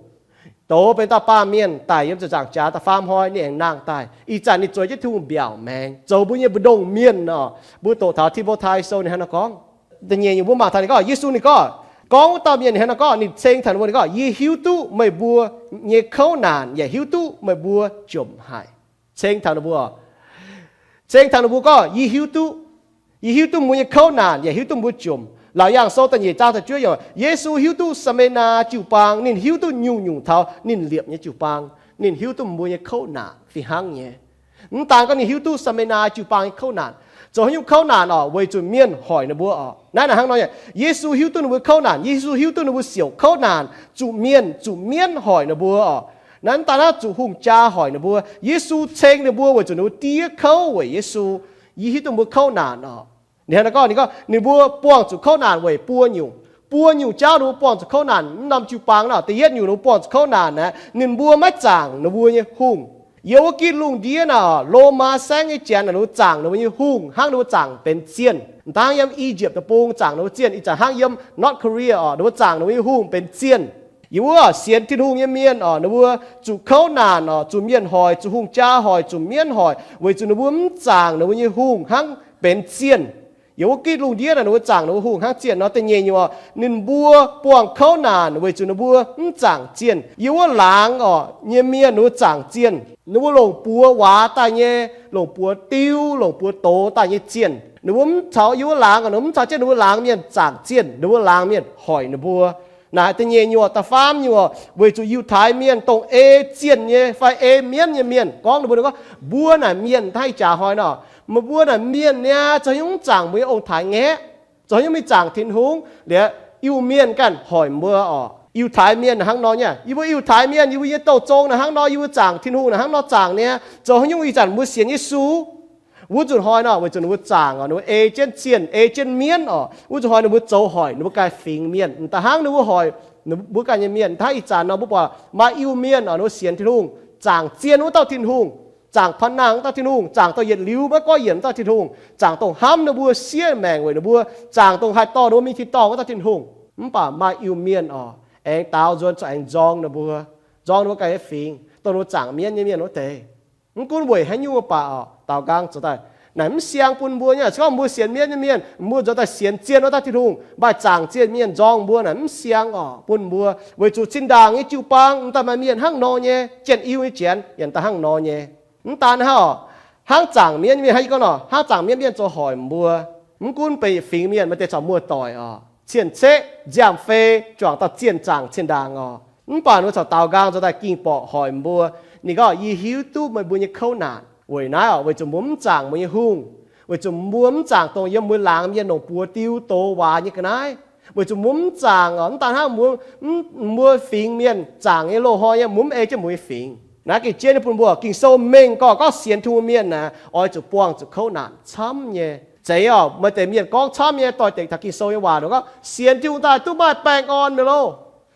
dox benx dauh baamh mienh daic yiem ziepc nzaangc jaax da'faam hnoi ninh aengx nangh daaih. Ih zanc ninh zueiz jienv Tin-Hungh mbiaauc maengx zoux mbuo nyei mbu'ndongx mienh oc. Mbuo doqc taux Ti^mo^tai Sou ninh hnangv nor gorngv. Da'nyeic nyungc mbuo mangc taux ninh gorngv, Yesu ninh gorngv, gorngv wuov dauh mienh ninh hnangv nor gorngv, ninh ceng taux ninh mbuo, ninh gorngv, Yie hiuv duqv meih mbuo nyei kouv naanc yaac hiuv duqv meih mbuo jomc haic. Ceng taux ninh mbuo, ceng taux ninh mbuo gorngv, Yie hiuv duqv. Yie hiuv duqv mbuo nyei kouv naanc yaac hiuv duqv mbuo jomc. Laauc Yaangh Sou da'nyeic zaang da'juov yiemc, Yesu hiuv duqv Saa^me^naa jiu-baang, ninh hiuv duqv nyungc-nyungc taux ninh liepc nyei jiu-baang. Ninh hiuv duqv mbuo nyei kouv naanc fih hnangv nyei. Mv daan gorngv ninh hiuv duqv Saa^me^naa jiu-baang nyei kouv naanc, zoux haaix nyungc kouv naanc oc, weic zuqc mienh hoic ninh mbuo oc. Naaiv naaic hnangv nor, Yesu hiuv duqv ninh mbuo kouv naanc. Yesu hiuv duqv ninh mbuo siouc kouv naanc, zuqc mienh, zuqc mienv hoic ninh mbuo oc. Naaiv mv daan naaiv, zuqc hungh jaa hoic ninh mbuo. Yesu ceng ninh mbuo weic zuqc ninh mbuo diev kouv weic Yesu. Yie hiuv duqv mbuo kouv naanc oc. Ninh hnangv naaiv gorngv, ninh gorngv ninh mbuo buangh zuqc kouv naanc weic buo nyungc. Buo nyungc jauv ninh mbuo buangh zuqc kouv naanc. Mv norm jiu-baang naaic, da'yietv nyungc ninh mbuo buangh zuqc kouv naanc naaic, ninh mbuo maiv zaangc ninh mbuo nyei hungh. Yiem wuov gitv lungh ndiev naaic, Lomaa saengv nyei janx naaic, ninh mbuo zaangc ninh mbuo nyei hungh hnangv ninh mbuo zaangc benx zienh. Mv daan yiem I^yipv Deic-Bung zaangc ninh mbuo zienh, ih zanc hnangv yiem North Korea oc, ninh mbuo zaangc ninh mbuo nyei hungh benx zienh. Yiem wuov sienx Tin-Hungh nyei mienh oc, ninh mbuo zuqc kouv naanc oc, zuqc mienh hoic, zuqc hungh jaa hoic, zuqc mienv hoic, weic zuqc ninh mbuo mv zaangc ninh mbuo nyei hungh hnangv benx zienh. Yiem wuov gitv lungh ndiev naaic, ninh mbuo zaangc ninh mbuo hungh hnangv zienh nor. Da'nyeic nyungc oc, ninh mbuo buangh kouv naanc weic zuqc ninh mbuo mv zaangc zienh. Yiem wuov laangz oc nyei mienh ninh mbuo zaangc zienh. Ninh mbuo longc buoz waax daaih nyei, longc buoz diu, longc buoz doz daaih nyei zienh. Ninh mbuo mv caux yiem wuov laangz oc, ninh mbuo mv caux jienv ninh mbuo laangz mienh zaangc zienh. Ninh mbuo laangz mienh hoic ninh mbuo. Naaic da'nyeic nyungc, da'faam nyungc, weic zuqc Yiutai Mienh dongh ei zienh nyei fai ei mienv nyei mienh gorngv ninh mbuo, ninh gorngv, mbuo naaic mienh, hnangv ih jaax hnoi nor, meih mbuo naaic mienh niaa, zoux haaix nyungc mv zaangc mbuo nyei ong-taaix ngaeqv? Zoux haaix nyungc mingh zaangc Tin-Hungh? Liuz Iu-Mienh ganh hoic mbuo oc. Yiutai Mienh hnangv nor nyei, yie mbuo Yiutai Mienh, yie mbuo nyei douh zong naaic hnangv nor, yie mbuo zaangc Tin-Hungh naaic hnangv nor zaangc niaa. Zoux haaix nyungc ih zanc mbuo sienx Yesu? Wuov nzunc hnoi nor, weic zuqc ninh mbuo zaangc oc, ninh mbuo ei jienv zienh, ei jienv mienv oc. Wuov nzunc hnoi ninh mbuo zoux hoic ninh mbuo ganh fingx mienh. M'daaih hnangv ninh mbuo hoic mbuo ganh nyei mienh, hnangv ih zanc nor mbuo buatc maaih Iu-Mienh oc, ninh mbuo sienx Tin-Hungh, zaangc zienh wuov dauh Tin-Hungh, zaangc paan nangh wuov dauh Tin-Hungh, zaangc dongh yietc liuz maiv goiv yienc wuov dauh Tin-Hungh, zaangc dongh hnamv ninh mbuo, siev maengc weic ninh mbuo, zaangc dongh haih dorh ninh mbuo mingh tin-dorngh wuov dauh Tin-Hungh. Mv baac maaih Iu-Mienh oc, aengx daaux nzuonx corc aengx nzorng ninh mbuo, nzorng ninh mbuo ganh nyei fingx, dongh ninh mbuo zaangc mienv nyei mienh wuov deix. Mv gunv weic haaix nyungc mv baac oc, daaux nqaang zoux daaih naaic mv siang bun mbuo nyei. Se gorngv mbuo sienx mienv nyei mienh, mbuo nzuonx daaih sienx zienh wuov dauh Tin-Hungh, maaih zaangc zienh mienh nzorng mbuo naaic mv siang oc bun mbuo, weic zuqc zinh ndaangc nyei jiu-baang m'daaih maaih mienh hnangv nor nyei, zienh Iu nyei janx yaac m'daaih hnangv nor nyei. Mv daan hnangv oc, hnangv zaangc mienv mienh, hnangv yie gorngv nor, hnangv zaangc mienv mienh zoux hoic mbuo. Mv gunv benx fingx mienh, maaih deix corc muoz-doic oc, cien-ceqv, nziaamv-fei, juangc dauh zienh zaangc zinh ndaangc oc. Mv baac ninh mbuo corc daaux nqaang nzuonx daaih ging-borqc hoic mbuo. Ninh gorngv, yie hiuv duqv meih mbuo nyei kouv naanc. Weic naaiv oc, weic zuqc mbuo mv zaangc mbuo nyei hungh. Weic zuqc mbuo mv zaangc dongh yiem mbuo laangz mienh longc buoz diu doz waac nyei ga'naaiv. Weic zuqc mbuo mv zaangc oc, mv daan hnangv mbuo, mbuo fingx mienh zaangc nyei loz-hnoi nyei, mbuo mv ei jienv mbuo nyei fingx. Naaiv gengh jienv nyei bun mbuo Ging-Sou mengh gorngv, gorngv sienx Tin-Hungh mienh naaic oix zuqc buangh zuqc kouv naanc camv nyei. Zeiz oc, maaih deix mienh gorngv camv nyei doix-dekc taux Ging-Sou nyei waac nor gorngv, sienx Tin-Hungh daaih duqv maaih baengh orn mi'aqv loh.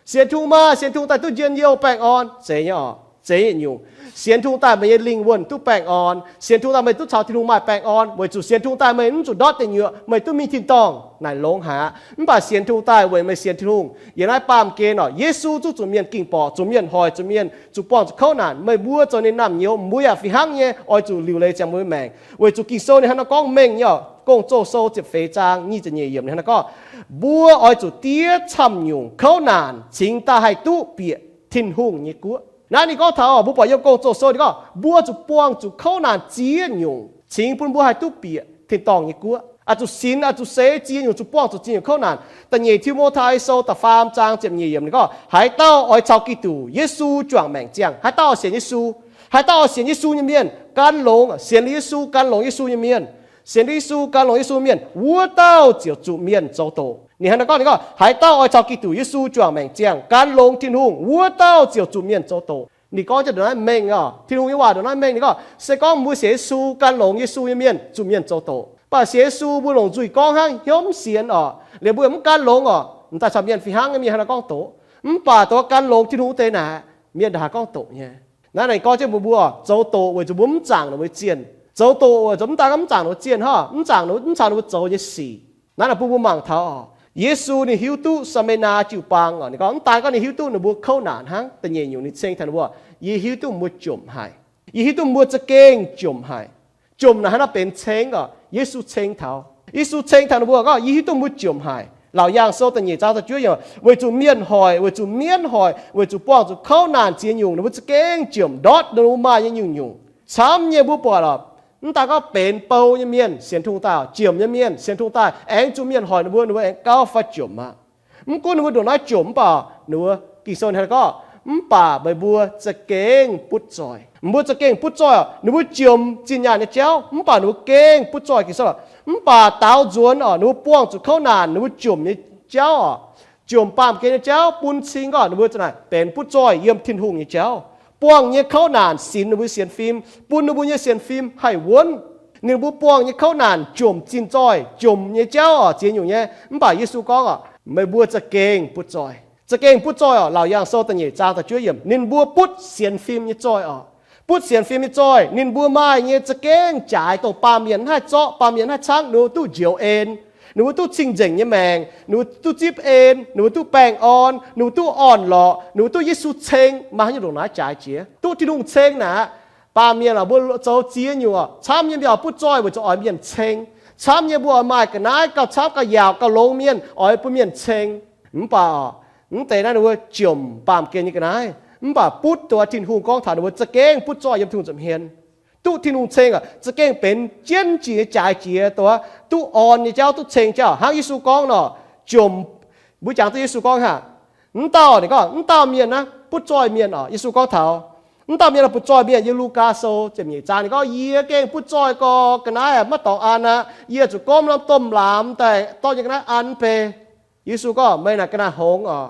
Sienx Tin-Hungh maah, sienx Tin-Hungh daaih duqv njien-youh baengh orn. Zeiz nyei oc. Zeiz nyungc. Sienx Tin-Hungh daaih meih nyei lingh wuonh duqv baengh orn. Sienx Tin-Hungh daaih meih duqv caux Tin-Hungh maaih baengh orn, weic zuqc sienx Tin-Hungh daaih meih mv zuqc ndortv deic nyuoqc, meih duqv mingh tin-dorngh naaic longx haic aqv. Mv baac sienx Tin-Hungh daaih weic meih sienx Tin-Hungh, yiem naaiv baamh gen oc, Yesu zuqv zuqc mienh ging-borqc, zuqc mienh hoic, zuqc mienh zuqc buangh zuqc kouv naanc, meih mbuo zoux ninh naamh nyouz, mbuo yaac fih hnangv nyei oix zuqc liuc leiz ziangx mbuo nyei maengc. Weic zuqc Ging-Sou ninh hnangv naaiv gorngv mengh nyei oc. Gong-Zoh Sou ziepc feix zaang nyic ziepc nyeic yiemc ninh hnangv naaiv gorngv, mbuo oix zuqc diev camv nyungc kouv naanc cingx daaih haih duqv bieqc Tin-Hungh nyei guoqv. Naaiv ninh gorngv taux, mbuo buatc yiem Gong-Zoh Sou ninh gorngv mbuo zuqc buangh zuqc kouv naanc ziex nyungc cingx bun mbuo haih duqv bieqc tin-dorngh nyei guoqv. Oix zuqc sinx, oix zuqc seix ziex nyungc, zuqc buangh zuqc ziex nyungc kouv naanc. Da'nyeic Ti^mo^tai Sou da'faam zaang ziepc nyeic yiemc ninh gorngv, haaix dauh oix caux Giduc Yesu juangc maengc ziangh. Haaix dauh oix sienx Yesu, haaix dauh oix sienx Yesu nyei mienh, gan longx, sienx liuz Yesu, gan longx Yesu nyei mienh, sienx liuz Yesu, gan longx Yesu mienh, wuov dauh ziouc zuqc mienh zoux doqc. Ninh hnangv naaiv gorngv, ninh gorngv, haaix dauh oix caux Giduc Yesu juangc maengc ziangh, gan longx Tin-Hungh, wuov dauh ziouc zuqc mienh zoux doqc. Ninh gorngv jienv ndongc naaiv mengh oc. Tin-Hungh nyei waac ndongc naaiv mengh. Ninh gorngv, se gorngv mbuo sienx Yesu, gan longx Yesu nyei mienh zuqc mienh zoux doqc. Mv baac sienx Yesu mbuo longc nzuih gorngv hnangv, hnyouv mv sienx oc, liuz mbuo mv gan longx oc, m'daaih caux mienh fih hnangv nyei mienh hnangv naaiv gorngv doqc. Mv baac dongh gan longx Tin-Hungh wuov deix naaic, mienh ndaaih haih gorngv doqc nyei. Naaiv ninh gorngv jienv mbuox mbuo, zoux doqc weic zuqc mbuo mv zaangc ninh mbuo zienh. Zoux doqc weic zuqc mv daan gorngv mv zaangc ninh mbuo zienh hnangv, mv zaangc ninh mv caux ninh mbuo zoux nyei sic. Naaiv naaic bun mbuo mangc taux oc, Yesu ninh hiuv duqv Saa^me^naa jiu-baang oc. Ninh gorngv mv daan gorngv ninh hiuv duqv ninh mbuo kouv naanc hnangv. Da'nyeic nyungc ninh ceng taux ninh mbuo, yie hiuv duqv mbuo jomc haic. Yie hiuv duqv mbuo za'gengh jomc haic. Jomc naaic hnangv naaiv benx ceng oc. Yesu ceng taux, Yesu ceng taux ninh mbuo gorngv, yie hiuv duqv mbuo jomc haic. Laauc Yaangh Sou da'nyeic zaang da'juov yiemc, weic zuqc mienh hoic, weic zuqc mienv hoic, weic zuqc buangh zuqc kouv naanc ziex nyungc, ninh mbuo za'gengh jomc ndortv ninh mbuo maaih nyei nyungc-nyungc. Camv nyei mbuo buatc oc, mv daan gorngv benx bou nyei mienh sienx Tin-Hungh daaih, jomc nyei mienh sienx Tin-Hungh daaih, aengx zuqc mienh hoic ninh mbuo, ninh mbuo aengx gauh fai jomc aqv. Mv gunv ninh mbuo ndongc naaiv jomc mv baac ninh mbuo, Ging-Sou hnangv naaiv gorngv, mv baac meih mbuo za'gengh butv zoih. Mbuo za'gengh butv zoih oc. Ninh mbuo jomc zinh nyaanh nyei jauv mv baac ninh mbuo gengh butv zoih. Ging-Sou, mv baac daaux nzuonx oc, ninh mbuo buangh zuqc kouv naanc, ninh mbuo jomc nyei jauv oc, jomc baamh gen nyei jauv bun cing gorngv ninh mbuo za'naaic benx butv zoih yiem Tin-Hungh nyei jauv. Buangh nyei kouv naanc sinx ninh mbuo sienx fim, bun ninh mbuo nyei sienx fim haih wuonv. Ninh mbuo buangh nyei kouv naanc jomc zinh zoih, jomc nyei jauv oc, ziex nyungc nyei. Mv baac Yesu gorngv oc, meih mbuo za'gengh butv zoih. Za'gengh butv zoih oc. Laauc Yaangh Sou da'nyeic zaang da'juov yiemc, ninh mbuo butv sienx fim nyei zoih oc. Butv sienx fim nyei zoih, ninh mbuo maaih nyei za'gengh jaaix dongh baamh mienh mv haih zorqv, baamh mienh mv haih camv. Ninh mbuo duqv njoux en, ninh mbuo duqv cing-nzengc nyei maengc, ninh mbuo duqv zipv en, ninh mbuo duqv baengh orn, ninh mbuo duqv orn-lorqc, ninh mbuo duqv Yesu ceng, maaih haaix nyungc ndongc naaiv jaaix jiex. Duqv Tin-Hungh ceng naaic, baamh mienh oc, mbuo zoux ziex nyungc oc, camv nyei mbuo oix butv zoih weic zuqc oix mienh ceng. Camv nyei mbuo oix maaih ga'naaiv gauh camv, gauh yaauc, gauh longx mienh oix bun mienh ceng. Mv baac oc, mv deix naaiv ninh mbuo jomc baamh gen nyei ga'naaiv, mv baac butv dongh Tin-Hungh gorngv taux ninh mbuo za'gengh butv zoih yiem Tin-Hungh nza'hmien. Duqv Tin-Hungh ceng oc, za'gengh benx jienv jiex nyei jaaix jiex, dongh duqv orn nyei jauv, duqv ceng jauv. Hnangv Yesu gorngv nor, jomc, mbuo jangx duqv Yesu gorngv hnangv. Mv dauh, ninh gorngv, mv dauh mienh naaiv butv zoih mienh oc. Yesu gorngv taux, mv dauh mienh naaiv butv zoih mienh. Yiem Lugaa Sou ziepc nyeic zaang ninh gorngv, yie gengh butv zoih gorx, ga'naaiv maiv dorngx an aqv. Yie zuqc gormv norm domh laamz daaih dorh nyei ga'naaiv an mv bei. Yesu gorngv, meih naaic ga'naaiv hngongx oc.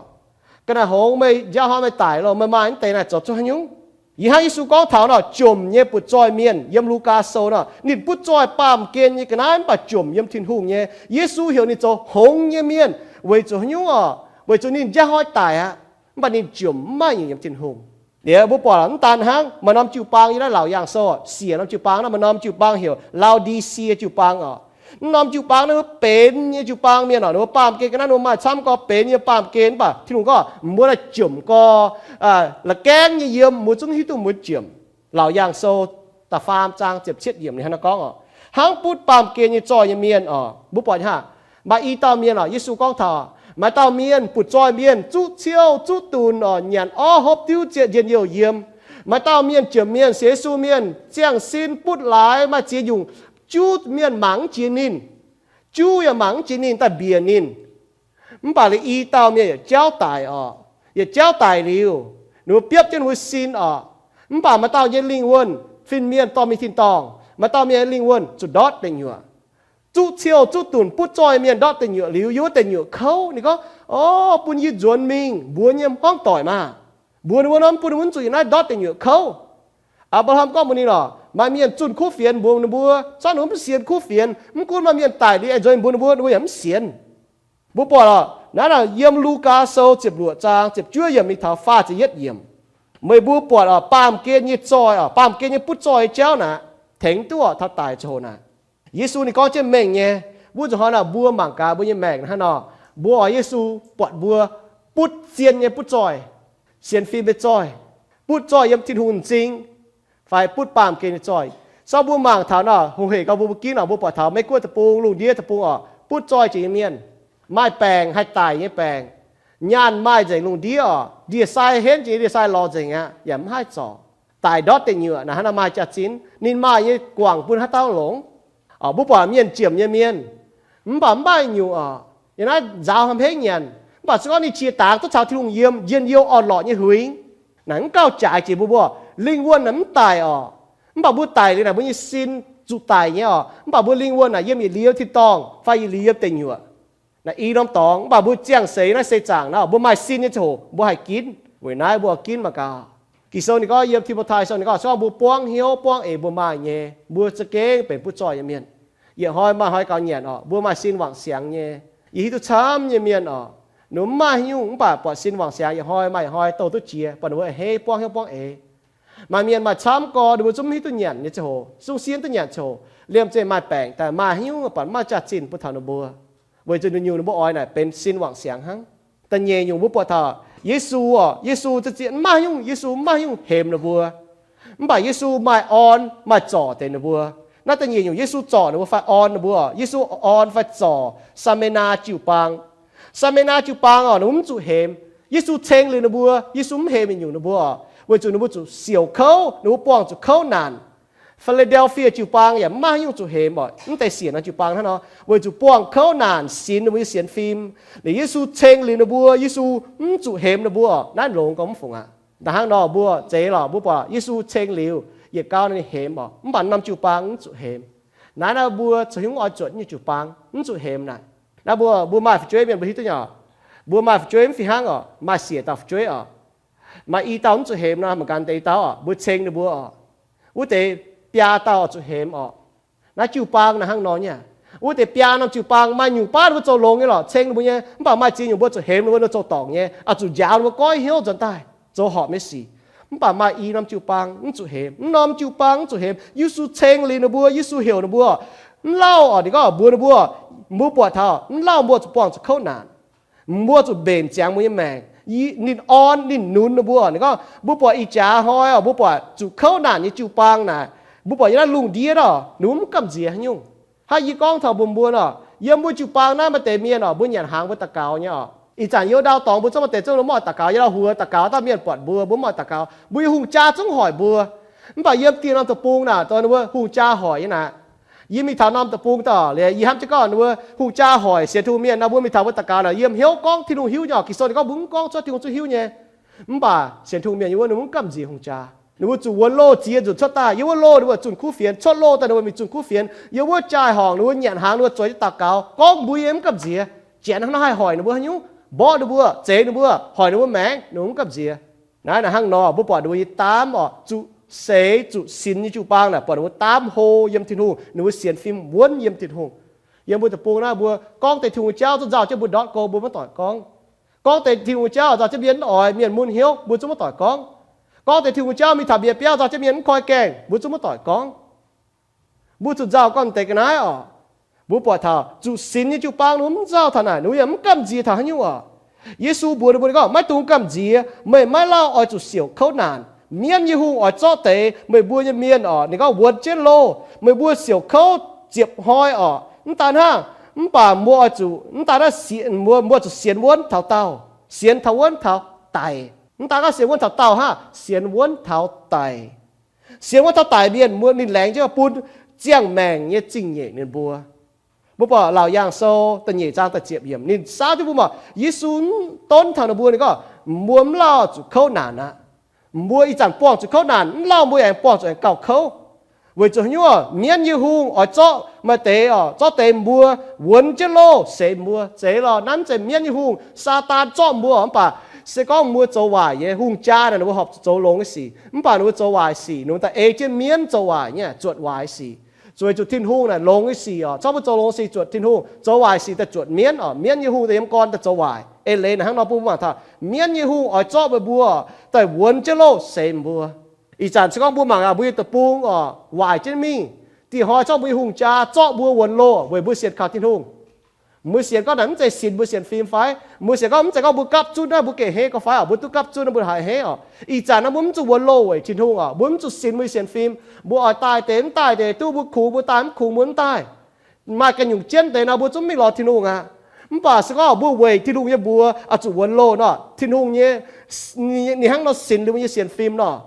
Ga'naaiv hngongx, meih nziaauv hnoi meih daic loh, meih maaih mv deix naaic zoux zuqc haaix nyungc? Yie hnangv Yesu gorngv taux nor, jomc nyei butv zoih mienh yiem Lugaa Sou nor, ninh butv zoih baamh gen nyei ga'naaiv mv baac jomc yiem Tin-Hungh nyei. Yesu heuc ninh zoux hngongx nyei mienh weic zuqc haaix nyungc oc? Weic zuqc ninh nziaauv hnoi daic aqv, mv baac ninh jomc mv maaih nyungc yiem Tin-Hungh. Liuz mbuo buatc mv daan hnangv, maaih norm jiu-baang yiem naaiv Laauc Yaangh Sou siec norm jiu-baang naaiv, maaih norm jiu-baang heuc Laodice jiu-baang oc. Mv norm jiu-baang naaiv benx nyei jiu-baang mienh oc, ninh mbuo baamh gen ga'naaiv ninh mbuo maaih camv gorx, benx nyei baamh gen, mv baac Tin-Hungh gorngv mbuo naaiv jomc gorx, la'gaengv nyei yiem, mbuo zungv hiuv duqv mbuo jomc. Laauc Yaangh Sou da'faam zaang ziepc cietv yiemc ninh hnangv naaiv gorngv oc. Hnangv butv baamh gen nyei zoih nyei mienh oc, mbuo buatc haic, maaih i dauh mienh oc, Yesu gorngv taux maaih dauh mienh butv zoih mienh zuqv ciouv zuqv dunx oc, nyanc orv hopv diuv zieqc njien-youh yiem. Maaih dauh mienh jomc mienh, sienx Yesu mienh, ziangh sin butv laaix maaih ziex nyungc, juv mienh mangc mv jiex ninh, juv yaac mangc mv jiex ninh daaih mbiec ninh. Mv baac liuz i dauh mienh yietc jauv daic oc. Yietc jauv daic liuz, ninh mbuo biopv jienv ninh mbuo sin oc. Mv baac maaih dauh nyei lingh wuonh fin-mienh dorh mingh tin-dorngh, maaih dauh mienh nyei lingh wuonh zuqc ndortv deic nyuoqc. zuqv ciouh zuqv dunc butv zoih mienh ndortv deic nyuoqc liuz, yiem wuov deic nyuoqc kouv. Ninh gorngv, Orv, bun yie nzuonx mingh mbuox nyei hmuangv doic maah! Mbuox ninh mbuo nor, mv bun ninh mbuo zuqc yiem naaiv ndortv deic nyuoqc kouv. Apc^laa^ham gorngv mbuox ninh lorqc, maaih mienh zunh kuv fienx mbuox ninh mbuo, zorqv ninh mbuo mv sienx kuv fienx. Mv gunv maaih mienh daic liuz aengx nzuonx mbuox ninh mbuo, ninh mbuo yaac mv sienx. Mbuo buatc lorqc, naaiv yiem Lugaa Sou ziepc luoqc zaang ziepc juov yiemc mingh taux faah ziepc yietv yiemc, meih mbuo buatc orqc, baamh gen nyei zoih orqc, baamh gen nyei butv zoih nyei jauv naaic, tengx duqv orqc taux daic ziangh hoc naaic. Yesu ninh gorngv jienv mengh nyei, wuov nzunc hnoi naaic mbuo mangc gaax mbuo nyei maengc hnangv nor, mbuo oix Yesu buatc mbuo butv zien nyei butv zoih, sienx fim nyei zoih, butv zoih yiem Tin-Hungh m'zing, fai butv baamh gen nyei zoih. Sorng mbuo mangc taux nor, hungh hec gau mbuo mbuo ginv orqc, mbuo buatc taux Meiv Guoqv deic-bung, lungh ndiev deic-bung orqc, butv zoih jiex nyei mienh, maaih baengc haih daic nyei baengc, nyaanh maaih nzengc lungh ndiev orqc, ndie-sai henv jiex nyei, ndie-sai lorz nzengc aqv, yaac mv haih zorc. Daic ndortv deic nyuoqc naaic hnangv nor maaih jaax-zinh, ninh maaih nyei guangc bun haaix dauh longc? Orqc, mbuo buatc mienh jiemc nyei mienh, mv baac mv maaih nyungc orqc, yiem naaiv nzaaux hmz hengv nyanc, mv baac se gorngv ninh qiex dangx duqv caux Tin-Hungh yiem, njien-youh orn-lorqc nyei huingx, naaic mv gauh jaaix jiex mbuo, mbuo lingh wuonh naaic mv daic orqc. Mv baac mbuo daic liuz naaic mbuo nyei sin zuqc daic nyei orqc, mv baac mbuo lingh wuonh naaic yiem yietc liuz tin-dorngh fai yietc liuz yiem deic nyuoqc. Naaiv i norm dorngx, mv baac mbuo ziangh seix naaiv seix zaangc naaiv mbuo maaih sin nyei ziangh hoc mbuo haih ginv. Weic naaiv mbuo ginv mangc gaax. Ging-Sou ninh gorngv yiem Ti^mo^tai Sou ninh gorngv, se gorngv mbuo buangv hnyouv buangv eix mbuo maaih nyei, mbuo za'gengh benx butv zoih nyei mienh. Yietc hnoi maaih hnoi gaux nyanc orqc, mbuo maaih sin wangc siangx nyei. Yie hiuv duqv camv nyei mienh orqc, ninh mbuo mv maaih haaix nyungc mv baac buatc sin wangc siangx, yietc hnoi maaih yietc hnoi douh duqv jiex, baac ninh mbuo a'hneiv buangv hnyouv buangv eix. Maaih mienh maaih camv gorx, ninh mbuo zungv mv hiuv duqv nyanc nyei ziangh hoc, zungv siev duqv nyanc ziangh hoc, liemh zeih maaih baengc daaih maaih haaix nyungc buatc mv maaih jaax-zinh bun taux ninh mbuo. Weic zuqc ninh nyungc ninh mbuo oix naaic benx sin wangc siangx hnangv. Da'nyeic nyungc mbuo buatc taux Yesu orqc, Yesu za'gengh mv maaih haaix nyungc, Yesu mv maaih haaix nyungc hemx ninh mbuo. Mv baac Yesu maaih orn maaih zorc deix ninh mbuo. Naaiv da'nyeic nyungc Yesu zorc ninh mbuo fai orn ninh mbuo orqc, Yesu orn fai zorc Saa^me^naa jiu-baang. Saa^me^naa jiu-baang orqc, ninh mbuo mv zuqc hemx. Yesu ceng liuz ninh mbuo, Yesu mv hemx yietc nyungc ninh mbuo orqc, weic zuqc ninh mbuo zuqc siouc kouv, ninh mbuo buangh zuqc kouv naanc. Fi^li^del^fie jiu-baang yaac mv maaih haaix nyungc zuqc hemx orqc, mv deix siec norm jiu-baang hnangv nor, weic zuqc buangh kouv naanc sinx ninh mbuo nyei sienx fim. Liuz Yesu ceng liuz ninh mbuo, Yesu mv zuqc hemx ninh mbuo orqc, naaiv longx gorngv mv fungc aqv. Da'hnangv nor mbuo zeiz lorqc, mbuo buatc Yesu ceng liuz yietc gauh ninh hemx orqc, mv baac norm jiu-baang mv zuqc hemx. Naaiv naaiv mbuo zoux hnyouv oix zuotc nyei jiu-baang mv zuqc hemx naaic. Naaiv mbuo, mbuo maaih fu'jueiv mienh mbuo hiuv duqv nyei orqc. Mbuo maaih fu'jueiv mv fih hnangv orqc, maaih siec dauh fu'jueiv orqc. Maaih i dauh mv zuqc hemx nor, mangc gaax deix dauh orqc, mbuo ceng ninh mbuo orqc. Wuov deix biaa dauh zuqc hemx orqc. Naaiv jiu-baang naaiv hnangv nor nyei aqv. Wuov deix biaa norm jiu-baang maaih nyungc baav ninh mbuo zoux longx nyei lorqc, ceng ninh mbuo nyei, mv baac maaih ziex nyungc mbuo zuqc hemx ninh mbuo, ninh mbuo zoux dorngc nyei, oix zuqc njaaux ninh mbuo goiv hnyouv nzuonx daaih zoux horpc nyei sic. Mv baac maaih i norm jiu-baang mv zuqc hemx. Mv norm jiu-baang mv zuqc hemx. Yesu ceng liuz ninh mbuo, Yesu heuc ninh mbuo, mv lauh orqc, ninh gorngv mbuox ninh mbuo, mbuo buatc taux mv lauh mbuo zuqc buangh zuqc kouv naanc. Mbuo zuqc mbenc ziangx mbuo nyei maengc. Ninh orn, ninh nunz ninh mbuo. Ninh gorngv, mbuo buatc ih jaax hnoi orqc, mbuo buatc zuqc kouv naanc nyei jiu-baang naaic, mbuo buatc yiem naaiv lungh ndiev orqc, ninh mbuo mv gamh nziex haaix nyungc. Hnangv yie gorngv taux mbuox mbuo orqc, yiem mbuo jiu-baang naaiv maaih deix mienh orqc, mbuo nyanc hnaangx mbuo daux gaux nyei orqc. Ih zanc yiem ndau dorngx mbuo zungv maaih deix zungv mv oix daux gaux, yiem ndau huox daux gaux, dauh mienh buatc mbuo, mbuo mv oix daux gaux, mbuo yiem hungh jaa zungv hoic mbuo. Mv baac yiem dieh norm deic-bung naaic, dongh ninh mbuo hungh jaa hoic nyei naaic. Yie mingh taux norm deic-bung daaih, liuz yie hnamv jienv gorngv ninh mbuo hungh jaa hoic sienx Tin-Hungh mienh nor, mbuo mingh taux mbuo daux gaux naaic, yiem hnyouv gorngv Tin-Hungh hiuv nyei orqc. Ging-Sou ninh gorngv mbuo mv gorngv cuotv Tin-Hungh zungv hiuv nyei. Mv baac sienx Tin-Hungh mienh yiem wuov ninh mbuo mv gamh nziex hungh jaa. Ninh mbuo zuqc wuonx loh ziex nzunc cuotv daaih, yiem wuov loh ninh mbuo zunh kuv fienx, cuotv loh daaih ninh mbuo mingh zunh kuv fienx, yiem wuov jaai-horngc ninh mbuo nyanc hnaangx ninh mbuo zueiz jienv daux gaux, gorngv mbuo yiem mv gamh nziex. Janx hnangv nor haih hoic ninh mbuo haaix nyungc, mborqv ninh mbuo, zeix ninh mbuo, hoic ninh mbuo maengc, ninh mbuo mv gamh nziex. Naaiv naaic hnangv nor mbuo buatc ninh mbuo nyei daamv orqc, zuqc seix zuqc sinx nyei jiu-baang naaic buatc ninh mbuo daamv hlo yiem Tin-Hungh, ninh mbuo sienx fim wuonv yiem Tin-Hungh. Yiem mbuo deic-bung naaiv mbuo gorngv deix Tin-Hungh jauv zungv nzauh jienv mbuo ndortv go mbuo maiv doic gorngv. Gorngv deix Tin-Hungh jauv nzauh jienv mienh mv oix, mienh mun hnyouv mbuo zungv maiv doic gorngv. Gorngv deix Tin-Hungh jauv mingh taux mbiex biauv nzauh jienv mienh mv koi gaengh mbuo zungv maiv doic gorngv. Mbuo zuqc nzauh gorngv deix ga'naaiv orqc. Mbuo buatc taux zuqc sinx nyei jiu-baang ninh mbuo mv nzauh taux naaic, ninh mbuo yaac mv gamh nziex taux haaix nyungc orqc. Yesu mbuox ninh mbuo, ninh gorngv, maiv dungx gamh nziex, meih maiv lauh oix zuqc siouc kouv naanc. Mienv nyei hungh oix zorqv deix meih mbuo nyei mienh orqc, ninh gorngv, wuonx jienv loh, meih mbuo siouc kouv ziepc hnoi orqc. Mv daaih hnangv, mv baac mbuo oix zuqc, mv daaih hnangv, mbuo, mbuo zuqc sienx wuonv taux daauh, sienx taux wuonv taux daic. Mv daaih hnangv sienx wuonv taux daauh hnangv, sienx wuonv taux daic. Sienx wuonv taux daic mienh mbuo ninh laengz jienv bun ziangh maengc nyei zingh nyeic ninh mbuo. Mbuo buatc Laauc Yaangh Sou da'nyeic zaang da'ziepc yiemc ninh saauv jienv mbuo mangc Yesu mv donv taux ninh mbuo, ninh gorngv, mbuo mv lauh zuqc kouv naanc aqv. Mbuo ih zanc buangh zuqc kouv naanc, mv lauh mbuo aengx buangh zuqc aengx gauh kouv. Weic zuqc haaix nyungc? Mienv nyei hungh oix zorqv maaih deix oc, zorqv deix mbuo wuonx jienv loh, seix mbuo. Zeiz lorqc, naaiv mv zeiz mienv nyei hungh, Saadaan zorqv mbuo. Mv baac se gorngv mbuo zoux waaic nyei, hungh jaa naaic ninh mbuo horpc zuqc zoux longx nyei sic, mv baac ninh mbuo zoux waaic sic, ninh mbuo daaih ei jienv mienv zoux waaic nyei, zuotc waaic sic. Zueiz zuqc Tin-Hungh naaic longx nyei sic oc. Corc mbuo zoux longx sic zuotc Tin-Hungh, zoux waaic sic daaih zuotc mienv oc. Mienv nyei hungh daaih yiem gorn daaih zoux waaic. Eix leiz naaic hnangv nor bun mbuo mangc taux mienv nyei hungh oix zorqv meih mbuo daaih wuonx jienv loh, seix mbuo. Ih zanc se gorngv mbuo mangc aqv, mbuo nyei deic-bung oc, waaic jienv mingh. Dih hnoi zorqv mbuo nyei hungh jaa zorqv mbuo wuonx loh weic mbuo sienx kaux Tin-Hungh. Mbuo sienx gorngv naaic mv zeiz sinx mbuo sienx fim fai? Mbuo sienx gorngv mv zeiz gorngv mbuo gapv zunv naaiv mbuo gengh hneiv gorngv fai oc? Mbuo duqv gapv zunv naaiv mbuo haih hneiv oc. Ih zanc naaiv mbuo mv zuqc wuonx loh weic Tin-Hungh oc. Mbuo mv zuqc sinx mbuo nyei sienx fim. Mbuo oix daaih deix mv daaih deix, duqv mbuo kungx mbuo daaih mv kungx mbuo mv daaih. Maaih ganh nyungc jienv deix nor mbuo zungv mingh lorz Tin-Hungh aqv. Mv baac se gorngv mbuo weic Tin-Hungh nyei mbuox oix zuqc wuonx loh nor, Tin-Hungh nyei, ninh hnangv nor sinx liuz mbuo nyei sienx fim nor,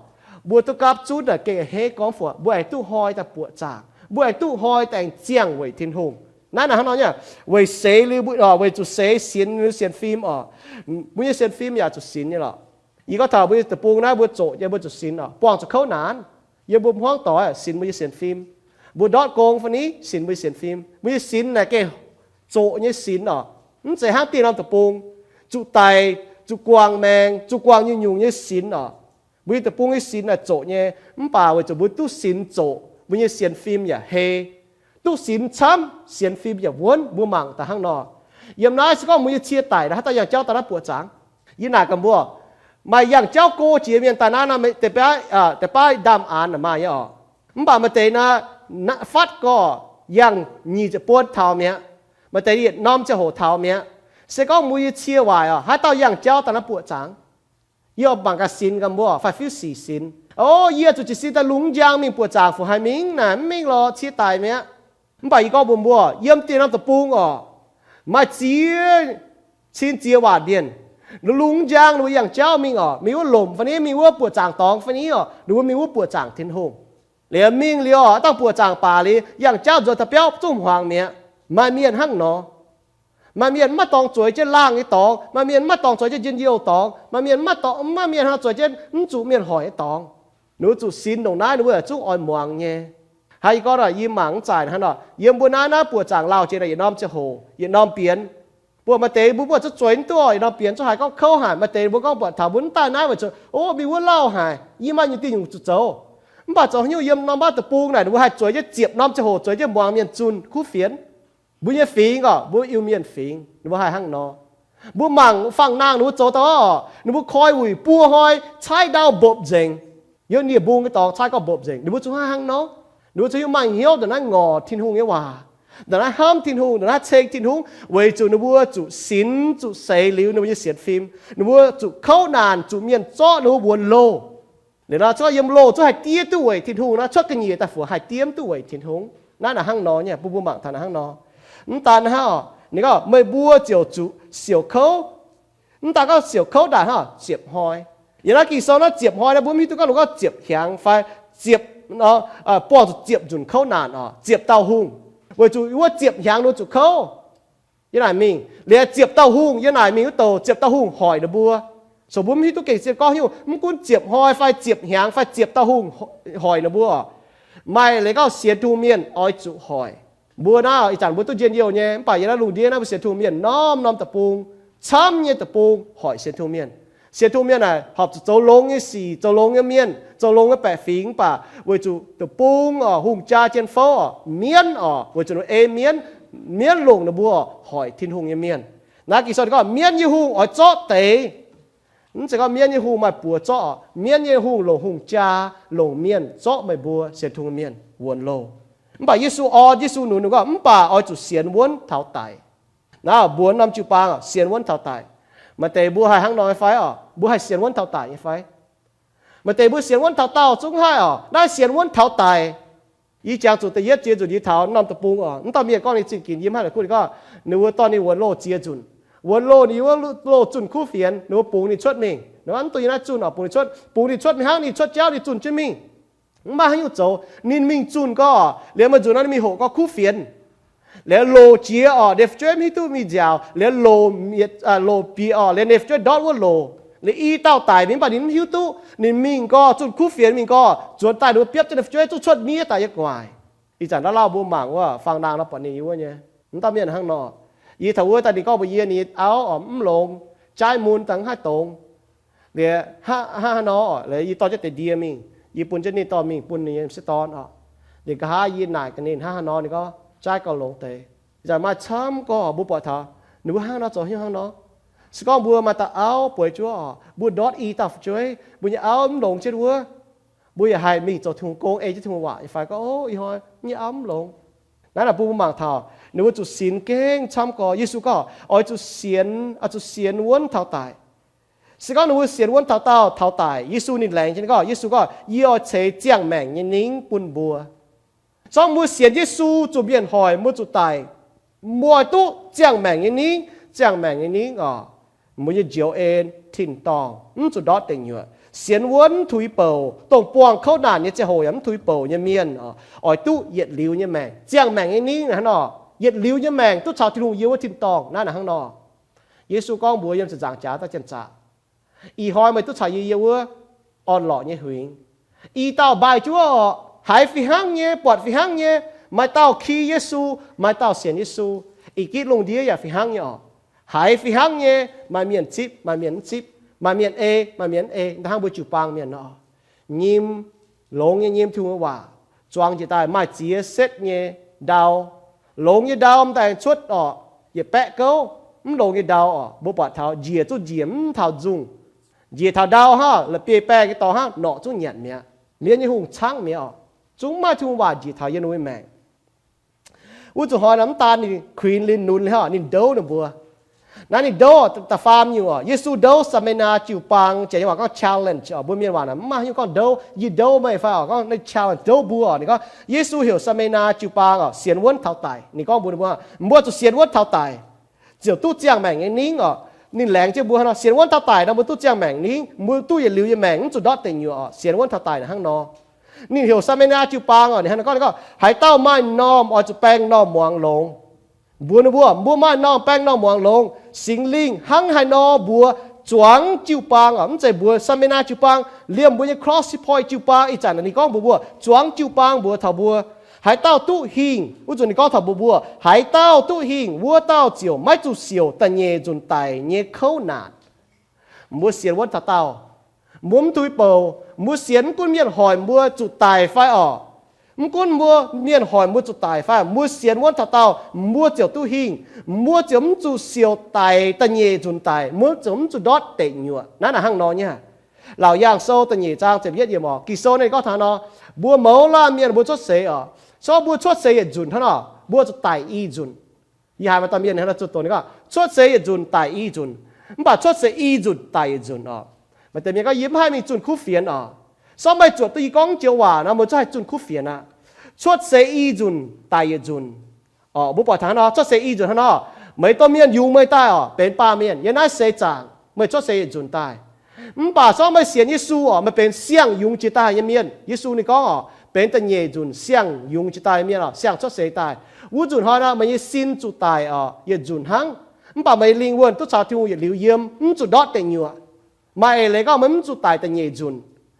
mbuo duqv gapv zunv naaic gengh hneiv gorngv fai oc, mbuo aengx duqv hnoi daaih buoqc zaangc, mbuo aengx duqv hnoi daaih aengx ziangh weic Tin-Hungh. Naaiv naaic hnangv nor nyei, weic seix liuz, weic zuqc seix sinx liuz sienx fim oc. Mbuo nyei sienx fim yaac zuqc sinx nyei lorqc. Yie gorngv taux mbuo nyei deic-bung naaiv mbuo zoqc nyei mbuo zuqc sinx oc, buangh zuqc kouv naanc. Yiem mbuo hmuangv doic sinx mbuo nyei sienx fim. Mbuo ndortv gong fai ni, sinx mbuo nyei sienx fim. Mbuo nyei sinx naaic gengh zoqc nyei sinx oc. Mv zeiz hnangv dieh norm deic-bung zuqc daic, zuqc guangc maengc, zuqc guangc nyungc-nyungc nyei sinx oc. Mbuo nyei deic-bung nyei sinx naaic zoqc nyei, mv baac weic zuqc mbuo duqv sinx zoqc, mbuo nyei sienx fim yaac hei. Duqv sinx camv, sienx fim yaac wuonv. Mbuo mangc daaih hnangv nor. Yiem naaiv se gorngv mbuo nyei cie daic, haaix dauh yangh jauv daaih naaiv buoqc zaangc? Yie naaic gaax mbuo, maaih yangh jauv go jiex mienh daaih naaiv nor, deix baav, deix baav ndaamv-aanx maaih nyei oc. Mv baac maaih deix naaiv, fatv gorx yangh nyic ziepc buon taux mi'aqv. Maaih deix yietc norm ziangh hoc taux mi'aqv. Se gorngv mbuo nyei cie waaic oc, haaix dauh yangh jauv daaih naaiv buoqc zaangc? Yie mangc gaax sinx gaax mbuo fai fiuv sic sinx. O, yie zuqc jiez sin daaih lungh njang mingh buoqc zaangc fu haih mingh naaic, mv mingh lorqc, cie daic mi'aqv. Mv baac yie gorngv mbuox mbuo, yiem dieh norm deic-bung oc, maaih ziex cin ziex waanc mienh, ninh lungh njang ninh mbuo yangh jauv mingh oc, mingh wuov lomc fai ni, mingh wuov buoqc zaangc dorngx fai ni oc, ninh mbuo mingh wuov buoqc zaangc Tin-Hungh. Liuz mingh liuz oc, dangh buoqc zaangc baac liuz yangh jauv nzuonx daaih biauv zungv hmuangx mi'aqv. Maaih mienh hnangv nor. Maaih mienh maiv dorngx zueiz jienv laangh nyei dorngx. Maaih mienh maiv dorngx zueiz jienv njien-youh dorngx. Maaih mienh maiv dorngx, maaih mienh hnangv zueiz jienv mv zuqc mienh hoic nyei dorngx. Ninh mbuo zuqc sinx ndongc naaiv, ninh mbuo yaac zungv oix muangx nyei. Haiz yie gorngv, yie mangc mv zaaih hnangv nor, yiem mbuo naaiv, naaiv buoqc zaangc lauh jiex naaic yietc norm ziangh hoc, yietc norm bienx. Mbuo maaih deix mbuo mbuo zuqc zueiz mv duqv, yietc norm bienx zungv haiz gorngv kouv haic. Maaih deix mbuo gorngv buatc taux mbuo mv daaih naaiv weic zuqc, o, mingh wuov lauh haic, yie maaih nyungc diuh nyungc zuqc zoux. Mv baac zoux haaix nyungc yiem norm baav deic-bung naaic, ninh mbuo haih zueiz jienv ziepc norm ziangh hoc zueiz jienv muangx mienh zunh kuv fienx. Mbuo nyei fingx oc, mbuo Iu-Mienh fingx, ninh mbuo haih hnangv nor. Mbuo mangc fangx-naang ninh mbuo zoux daaih oc, ninh mbuo koi wuic buo hnoi caaiv ndau mbopv nzengc. Yiem nie-mbung nyei dorngx caaiv gauh mbopv nzengc. Ninh mbuo zungv haih hnangv nor. Ninh mbuo zungv hiuv maaih hnyouv ndongc naaiv ngorc Tin-Hungh nyei waac, ndongc naaiv hnamv Tin-Hungh, ndongc naaiv ceng Tin-Hungh, weic zuqc ninh mbuo zuqc sinx, zuqc seix liuz ninh mbuo nyei sienx fim. Ninh mbuo zuqc kouv naanc, zuqc mienh zorqv ninh mbuo wuonx loh. Liuz nor, cuotv yiem loh zungv haih diev duqv weic Tin-Hungh nor, cuotv ga'nyiec daaih fu haih diev duqv weic Tin-Hungh. Naaiv naaic hnangv nor nyei, bun mbuo mangc taux naaic hnangv nor. Mv daan hnangv, ninh gorngv, meih mbuo ziouc zuqc siouc kouv. Mv daan gorngv siouc kouv ndaangc hnangv, ziepc hnoi. Yiem naaiv Ging-Sou naaiv ziepc hnoi naaiv, mbuo mv hiuv duqv gorngv ninh gorngv ziepc hnyangx fai ziepc, buangh zuqc ziepc nzunc kouv naanc oc, ziepc dauh hungh. Weic zuqc wuov ziepc hnyangx ninh zuqc kouv. Yiem naaic mingh, liuz ziepc dauh hungh, yiem naaic mingh wuov douc ziepc dauh hungh hoic ninh mbuo. So mbuo mv hiuv duqv gengh zien gorngv haaix nyungc, mv gunv ziepc hnoi fai ziepc hnyangx fai ziepc dauh hungh hoic ninh mbuo. Maaih leiz gorngv sienx Tin-Hungh mienh oix zuqc hoic. Mbuo naaiv ih zanc mbuo duqv njien-youh nyei, mv baac yiem naaiv lungh ndiev naaiv mbuo sienx Tin-Hungh mienh norm-norm deic-bung, camv nyei deic-bung hoic sienx Tin-Hungh mienh. Sienx Tin-Hungh mienh naaic horpc zuqc zoux longx nyei sic, zoux longx nyei mienh, zoux longx nyei baeqc fingx, mv baac weic zuqc deic-bung oc, hungh jaa jienv fouv oc, mienv oc, weic zuqc ninh ei mienv, mienv longc ninh mbuo hoic Tin-Hungh nyei mienh. Naaiv Ging-Sou gorngv mienv nyei hungh oix zorqv deix. Mv zeiz gorngv mienv nyei hungh maaih buoz zorqv oc. Mienv nyei hungh longc hungh jaa, longc mienh zorqv meih mbuo sienx Tin-Hungh mienh wuonx loh. Mv baac Yesu orn, Yesu nunc ninh gorngv, mv baac oix zuqc sienx wuonv taux daic. Naaiv mbuo norm jiu-baang sienx wuonv taux daic. Maaih deix mbuo haih hnangv nor nyei fai oc? Mbuo haih sienx wuonv taux daic nyei fai? Maaih deix mbuo sienx wuonv taux daauh zungv haih oc, naaiv sienx wuonv taux daic. Yie jangx zuqc da'yietv ziex nzunc yie taux norm deic-bung oc, mv dauh mienh gorngv ninh zingh ginx yie mv haih la'kuqv, ninh gorngv ninh mbuo dorh ninh wuonx loh ziex nzunc. Wuonx loh ninh wuov loh zunh kuv fienx, ninh mbuo bungx ninh cuotv mingh. Ninh gorngv mv dungx yiem naaiv zunh oc, bungx ninh cuotv, bungx ninh cuotv mingh hnangv, ninh cuotv jauv ninh zunh jienv mingh. Mv maaih haaix nyungc zoux, ninh mingh zunh gorx, liuz maaih nzunc nor ninh mingh hoqc gorx kuv fienx. Liuz loc jiex oc, ninh fu'jueiv mv hiuv duqv mingh nziaauc, liuz loc, loc bieqc oc, liuz ninh fu'jueiv ndortv wuov loc. Liuz i dauh daic mingh mv baac ninh mv hiuv duqv, ninh mingh gorx zunh kuv fienx mingh gorx, zuonx daaih ninh mbuo biopv jienv ninh fu'jueiv zuqc cuotv miev daaih yiem gu'nguaaic. Ih zanc ndau lauh mbuo mangc wuov, fangx-naang nor buatc ninh yiem wuov nyei. Mv dauh mienh hnangv nor. Yie taux wuov daaih ninh gorngv mbuox yie ninh auv oc mv longx, jaaiv mun daaih mv haih dongz. Liuz hnangv haaix nor, yie dorh jienv deix ndie mingh, yie bun jienv ninh dorh mingh bun ninh nyei m'sieqv dorn oc. Liuz nqa'haav yie naaic gaax ninh hnangv haaix nor, ninh gorngv jaaiv gauh longx deix. Ih zanc maaih camv gorx mbuo buatc taux ninh mbuo hnangv nor zoux hnyouv hnangv nor. Se gorngv mbuo maaih dauh auv bueix juov oc, mbuo ndortv i dauh fu'jueiv, mbuo nyei auv mv longx jienv wuov, mbuo yaac haih mingh zoux Tin-Hungh gong, ei jienv Tin-Hungh waac, yie fai gorngv, Ov, ih hnoi nyei auv mv longx. Naaiv naaic bun mbuo mangc taux ninh mbuo zuqc sinx gengh camv gorx. Yesu gorngv oix zuqc sienx, oix zuqc sienx wuonv taux daic. Se gorngv ninh mbuo sienx wuonv taux daauh taux daic, Yesu ninh laengz jienv gorngv, Yesu gorngv, Yie oix ceix ziangh maengc nyei ningv bun mbuo. Se gorngv mbuo sienx Yesu zuqc mienh hoic mbuo zuqc daic, mbuo oix duqv ziangh maengc nyei ningv. Ziangh maengc nyei ningv oc, mbuo nyei njoux en, tin-dorngh, mv zuqc ndortv deic nyuoqc. Sienx wuonv mv tuix bouc, dongh buangh kouv naanc nyei ziangh hoc yaac mv tuix bouc nyei mienh oc, oix duqv yietc liuz nyei maengc. Ziangh maengc nyei ningv hnangv nor, yietc liuz nyei maengc duqv caux Tin-Hungh yiem wuov tin-dorngh naaiv hnangv nor. Yesu gorngv mbuox yiem ziepc nzaangc jaax daaih janx-zaqc, Ih hnoi meih duqv caux yie yiem wuov orn-lorqc nyei huingx. I dauh mbaih juov oc, haiz fih hnangv nyei, buatc fih hnangv nyei, maaih dauh ki Yesu, maaih dauh sienx Yesu. Ih gitv lungh ndiev yaac fih hnangv nyei oc. Haiz fih hnangv nyei, maaih mienh zipv, maaih mienh mv zipv, maaih mienh ei, maaih mienh mv ei, hnangv mbuo jiu-baang mienh nor. Nyim, longx nyei nyim Tin-Hungh waac, zuangx njiec daaih maaih ziex setv nyei ndau. Longx nyei ndau m'daaih aengx cuotv oc, yietc baeqv gouv. Mv longx nyei ndau oc, mbuo buatc taux njiec zungv njiec mv taux nzungh. Njiec taux ndau hnangv la'bieiv-baengh nyei dorngx hnangv, norqc zungv nyanc mi'aqv. Mienh nyei hungh caangv mi'aqv oc. Zungv mv maaih Tin-Hungh waac njiec taux yiem ninh nyei maengc. Wuov zuqc hnoi nor mv daan ninh kuinx liuz nunz liuz hnangv, ninh ndouv ninh mbuo. Naaiv ninh ndouv da'faam nyungc oc. Yesu ndouv Saamaa^naa jiu-baang, janx nyei waac gorngv challenge oc. Mbuo mienh waac naaic mv maaih nyungc gorngv ndouv, yie ndouv meih fai oc, gorngv naaiv challenge, ndouv mbuo oc. Ninh gorngv Yesu heuc Saamaa^naa jiu-baang oc, sienx wuonv taux daic. Ninh gorngv mbuox ninh mbuo, mbuo zuqc sienx wuonv taux daic ziouc duqv ziangh maengc nyei ningv oc. Ninh laengz jienv mbuo hnangv nor, sienx wuonv taux daic nor mbuo duqv ziangh maengc ningv, mbuo duqv yietc liuz nyei maengc, mv zuqc ndortv deic nyuoqc oc. Sienx wuonv taux daic naaic hnangv nor. Ninh heuc Saamaa^naa jiu-baang oc, ninh hnangv nor gorngv, ninh gorngv, Haaix dauh maaih m'normh oix zuqc baeng m'normh muangx longx. Mbuox ninh mbuo, mbuo maaih m'normh baeng m'normh muangx longx. Singx Lingh hnangv haaix nor mbuox zuangx jiu-baang oc, mv zeiz mbuox Saamaa^naa jiu-baang, liemh mbuo nyei crossing point jiu-baang. Ih zanc ninh gorngv mbuox mbuo, zuangx jiu-baang mbuox taux mbuo, haaix dauh duqv hingh, wuov zuqc ninh gorngv taux mbuox mbuo, haaix dauh duqv hingh, wuov dauh ziouc maiv zuqc siouc da'nyeic nzunc daic nyei kouv naanc. Mbuo sienx wuonv taux daauh, mbuo mv tuix bouc, mbuo sienx mv gunv mienh hoic mbuo zuqc daic fai oc, mv gunv mbuo, mienh hoic mbuo zuqc daic fai, mbuo sienx wuonv taux daauh, mbuo ziouc duqv hingh. Mbuo ziouc mv zuqc siouc daic da'nyeic nzunc daic, mbuo ziouc mv zuqc ndortv deic nyuoqc. Naaiv naaic hnangv nor nyei. Laauc Yaangh Sou da'nyeic zaang ziepc yietv yiemc oc, Ging-Sou ninh gorngv taux nor, mbuo mouz laanh mienh mbuo cuotv seix oc, se gorngv mbuo cuotv seix yietc nzunc hnangv nor, mbuo zuqc daic i nzunc. Yie haiz maaih dauh mienh hnangv nor zuqc doqc ninh gorngv, cuotv seix yietc nzunc daic i nzunc, mv baac cuotv seix i nzunc daic yietc nzunc oc. Maaih deix mienh gorngv, Yie mv haih mingh zunh kuv fienx oc. Se gorngv meih zuotc duqv yie gorngv joux waac nor, meih zungv haih zunh kuv fienx aqv. Cuotv seix i nzunc daic yietc nzunc oc. Mbuo buatc taux hnangv nor, cuotv seix i nzunc hnangv nor, meih domh mienh yungz meih daaih oc, benx baamh mienh yiem naaiv seix zaangc, meih cuotv seix yietc nzunc daaih. Mv baac se gorngv meih sienx Yesu oc, meih benx siang-yungz jiex daaih nyei mienh. Yesu ninh gorngv oc, benx da'nyeic nzunc siang-yungz jiex daaih nyei mienh oc, siang cuotv seix daaih. Wuov nzunc hnoi nor, meih nyei sin zuqc daic oc, yietc nzunc hnangv. Mv baac meih nyei lingh wuonh duqv caux Tin-Hungh yietc liuz yiem, mv zuqc ndortv deic nyuoqc. Maaih eix leiz gorngv meih mv zuqc daic da'nyeic nzunc,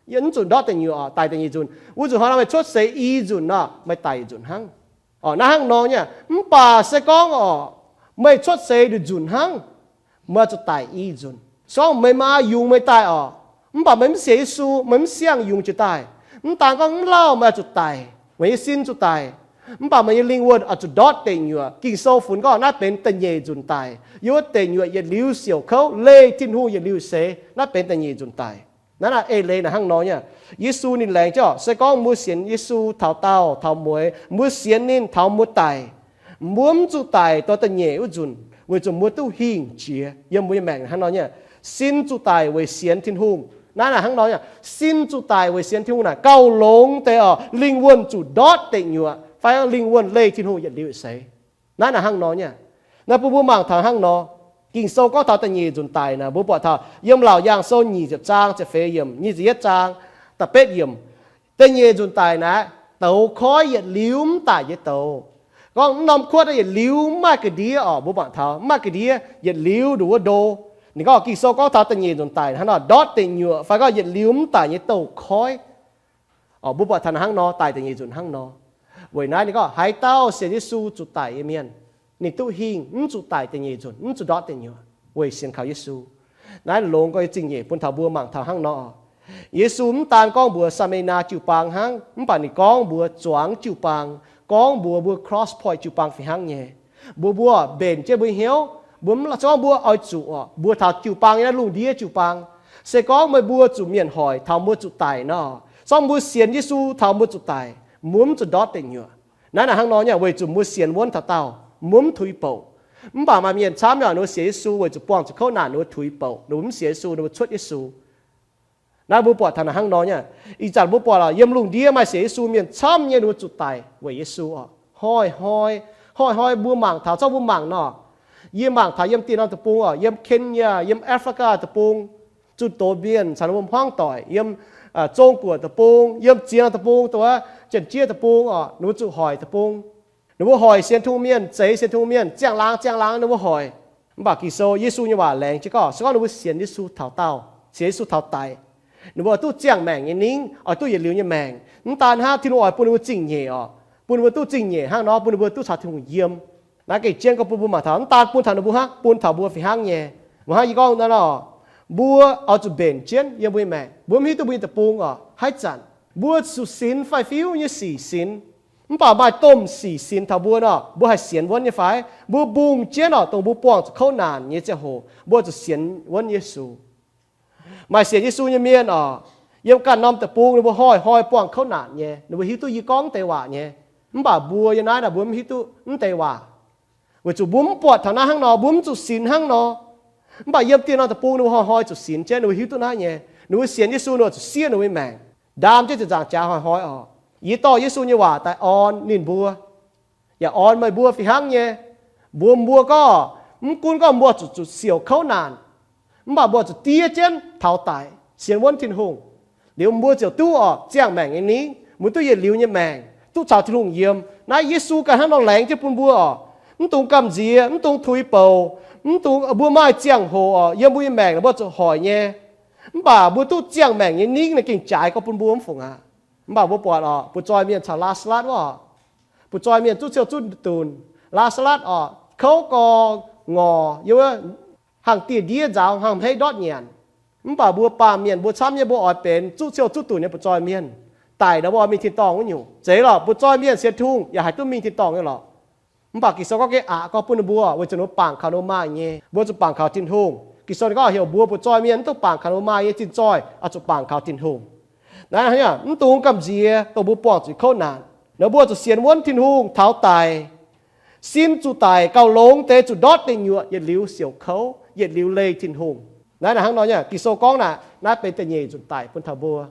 yie mv zuqc ndortv deic nyuoqc oc, daic da'nyeic nzunc. Wuov nzunc hnoi nor meih cuotv seix i nzunc nor, meih daic yietc nzunc hnangv. Oc, naaiv hnangv nor nyei. Mv baac se gorngv oc, meih cuotv seix nduqc nzunc hnangv, meih zuqc daic i nzunc. Se gorngv meih maa yungz meih daaih oc, mv baac meih mv sienx Yesu, meih mv siang-yungz jiex daaih, mv daan gorngv mv lauh meih zuqc daic, meih nyei sin zuqc daic, mv baac meih nyei lingh wuonh oix zuqc ndortv deic nyuoqc. Ging-Sou funx gorngv naaiv benx da'nyeic nzunc daic. Yiem wuov deic nyuoqc yietc liuz siouc kouv, leih Tin-Hungh yietc liuz seix, naaiv benx da'nyeic nzunc daic. Naaiv naaic eix leiz naaic hnangv nor nyei. Yesu ninh laengz jienv oc, se gorngv mbuo sienx Yesu taux daauh taux mueiz, mbuo sienx ninh taux mbuo daic, mbuo mv zuqc daic dorh da'nyeic wuov nzunc, weic zuqc mbuo duqv hingh jiex yiem mbuo nyei maengc hnangv nor nyei. Sin zuqc daic weic sienx Tin-Hungh. Naaiv naaic hnangv nor nyei. Sin zuqc daic weic sienx Tin-Hungh naaic gauh longx deix oc. Lingh wuonh zuqc ndortv deic nyuoqc fai lingh wuonh leih Tin-Hungh yietc liuz seix. Naaiv naaic hnangv nor nyei. Naaiv bun mbuo mangc taux hnangv nor. Ging-Sou gorngv taux da'nyeic nzunc daic naaic, mbuo buatc taux yiem Laauc Yaangh Sou nyic ziepc zaang ziepc feix yiemc, nyic ziepc yietv zaang, da'betv yiemc, da'nyeic nzunc daic naaic, douz koiv yietc liuz mv daic nyei douz. Gorngv mv norm kuotv yietc liuz mv maaih ga'ndiev oc. Mbuo mangc taux mv maaih ga'ndiev, yietc liuz nduqc wuov ndo. Ninh gorngv Ging-Sou gorngv taux da'nyeic nzunc daic hnangv nor, ndortv deic nyuoqc fai gorngv yietc liuz mv daic nyei douz-koiv. Orqc, mbuo buatc taux hnangv nor, daic da'nyeic nzunc hnangv nor. Weic naaiv ninh gorngv haaix dauh sienx Yesu zuqc daic nyei mienh, ninh duqv hingh, mv zuqc daic da'nyeic nzunc, mv zuqc ndortv deic nyuoqc, weic sienx kaux Yesu. Naaiv longx gorx nyei zingh nyeic bun taux mbuo mangc taux hnangv nor. Yesu mv daan gorngv mbuox Saa^me^naa jiu-baang hnangv, mv baac ninh gorngv mbuox zuangx jiu-baang, gorngv mbuox mbuo Cross Point jiu-baang fih hnangv nyei. Mbuox mbuo mbenc jienv mbuo hnyouv, mbuo mv, se gorngv mbuo oix zuqc orqc, mbuox taux jiu-baang nyei naaiv lungh ndiev jiu-baang, se gorngv meih mbuo zuqc mienh hoic taux mbuo zuqc daic nor, se gorngv mbuo sienx Yesu taux mbuo zuqc daic, mbuo mv zuqc ndortv deic nyuoqc. Naaiv naaic hnangv nor nyei, weic zuqc mbuo sienx wuonv taux daauh, mbuo mv tuix bouc. Mv baac maaih mienh camv nyei, ninh mbuo sienx Yesu weic zuqc buangh zuqc kouv naanc ninh mbuo tuix bouc, ninh mbuo mv sienx Yesu, ninh mbuo cuotv Yesu. Naaiv mbuo buatc taux naaic hnangv nor nyei. Ih zanc mbuo buatc lorqc, yiem lungh ndiev maaih sienx Yesu mienh camv nyei, ninh mbuo zuqc daic weic Yesu orqc. Hnoi-hnoi, hnoi-hnoi mbuo mangc taux, zorqv mbuo mangc nor, yie mangc taux yiem dieh norm deic-bung orqc, yiem Kenya, yiem Africa deic-bung, zunh doz mienh caux ninh mbuo hmuangv doic, yiem Zong-Guoqv deic-bung, yiem ziex norm deic-bung, dongh wuov Janx-Jieqv deic-bung orqc, ninh mbuo zuqc hoic deic-bung. Ninh mbuo hoic sienx Tin-Hungh mienh, zeix sienx Tin-Hungh mienh, ziangh laangz ziangh laangz ninh mbuo hoic. Mv baac Ging-Sou, Yesu nyei waac laengz jienv gorngv, se gorngv ninh mbuo sienx Yesu taux daauh, sienx Yesu taux daic, ninh mbuo duqv ziangh maengc nyei ningv, oix duqv yietc liuz nyei maengc. Mv daan hnangv, Tin-Hungh oix bun ninh mbuo zingh nyeic orqc, bun ninh mbuo duqv zingh nyeic hnangv nor, bun ninh mbuo duqv caux Tin-Hungh yiem. Naaiv gengh jienv gorngv bun mbuo mangc taux, mv daan bun taux ninh mbuo hnangv, bun taux mbuo fih hnangv nyei. Mbuo hnangv yie gorngv naaiv nor, mbuo oix zuqc mbenc jienv yiem mbuo nyei maengc. Mbuo mv hiuv duqv mbuo nyei deic-bung orqc, haaix zanc mbuo zuqc sinx fai fiuv nyei sic sinx. Mv baac maaih domh sic sinx taux mbuo nor, mbuo haih sienx wuonv nyei fai? Mbuo mbungh jienv orqc, dongh mbuo buangh zuqc kouv naanc nyei ziangh hoc, mbuo zuqc sienx wuonv Yesu. Maaih sienx Yesu nyei mienh orqc, yiem ganh norm deic-bung ninh mbuo hnoi-hnoi buangh kouv naanc nyei, ninh mbuo hiuv duqv yie gorngv deix waac nyei. Mv baac mbuo yiem naaiv naaic mbuo mv hiuv duqv mv deix waac, weic zuqc mbuo mv buatc taux naaiv hnangv nor, mbuo mv zuqc sinx hnangv nor. Mv baac yiem dieh norm deic-bung ninh mbuo hnoi-hnoi zuqc sinx jienv, ninh mbuo hiuv duqv naaiv nyei. Ninh mbuo sienx Yesu ninh zuqc siev ninh mbuo nyei maengc, ndaam jienv ziepc nzaangc jaax hnoi-hnoi orqc. Yie dorh Yesu nyei waac daaih orn ninh mbuo, yaac orn meih mbuo fih hnangv nyei. Mbuox mbuo gorngv, mv gunv gorngv mbuo zuqc, zuqc siouc kouv naanc, mv baac mbuo zuqc diev jienv taux daic sienx wuonv Tin-Hungh, liuz mbuo ziouc duqv orqc ziangh maengc nyei ningv, mbuo duqv yietc liuz nyei maengc, duqv caux Tin-Hungh yiem. Naaiv Yesu ganh hnangv nor laengz jienv bun mbuo orqc. Mv dungx gamh nziex, mv dungx tuix bouc, mv dungx, mbuo maaih ziangh hoc orqc, yiem mbuo nyei maengc naaic mbuo zuqc hoic nyei. Mv baac mbuo duqv ziangh maengc nyei ningv naaic gengh jaaix gorx bun mbuo mv fungc aqv. Mv baac mbuo buatc orqc, butv-zoih mienh caux Laa^saa^latv orqc, butv-zoih mienh zuqc ciouh zuqc dunc. Laa^saa^latv orqc, kouv gorx ngorc, yiem wuov hangh dieh ndiev nzaaux, hangh hmeiv ndortv nyanc. Mv baac mbuo baamh mienh mbuo camv nyei, mbuo oix benx zuqc ciouh zuqc dunc nyei butv-zoih mienh. Daic nor mbuo oix mingh tin-dorngh wuov nyungc. Zeiz lorqc, butv-zoih mienh sienx Tin-Hungh yaac haiz duqv mingh tin-dorngh nyei lorqc. Mv baac Ging-Sou gorngv gengh aqc gorx bun ninh mbuo, weic zuqc ninh mbuo bangc kaux ninh mbuo maaih nyei, mbuo zuqc bangc kaux Tin-Hungh. Ging-Sou ninh gorngv heuc mbuo butv-zoih mienh mv dungx bangc kaux ninh mbuo maaih nyei, zinh zoih oix zuqc bangc kaux Tin-Hungh. Naaiv hnangv, mv dungx gamh nziex dongh mbuo buangh zuqc kouv naanc. Nor mbuo zuqc sienx wuonv Tin-Hungh taux daic, sin zuqc daic, gauh longx deix zuqc ndortv deic nyuoqc, yietc liuz siouc kouv, yietc liuz leih Tin-Hungh. Naaiv naaic hnangv nor nyei, Ging-Sou gorngv naaic, naaiv benx da'nyeic nzunc daic bun taux mbuo.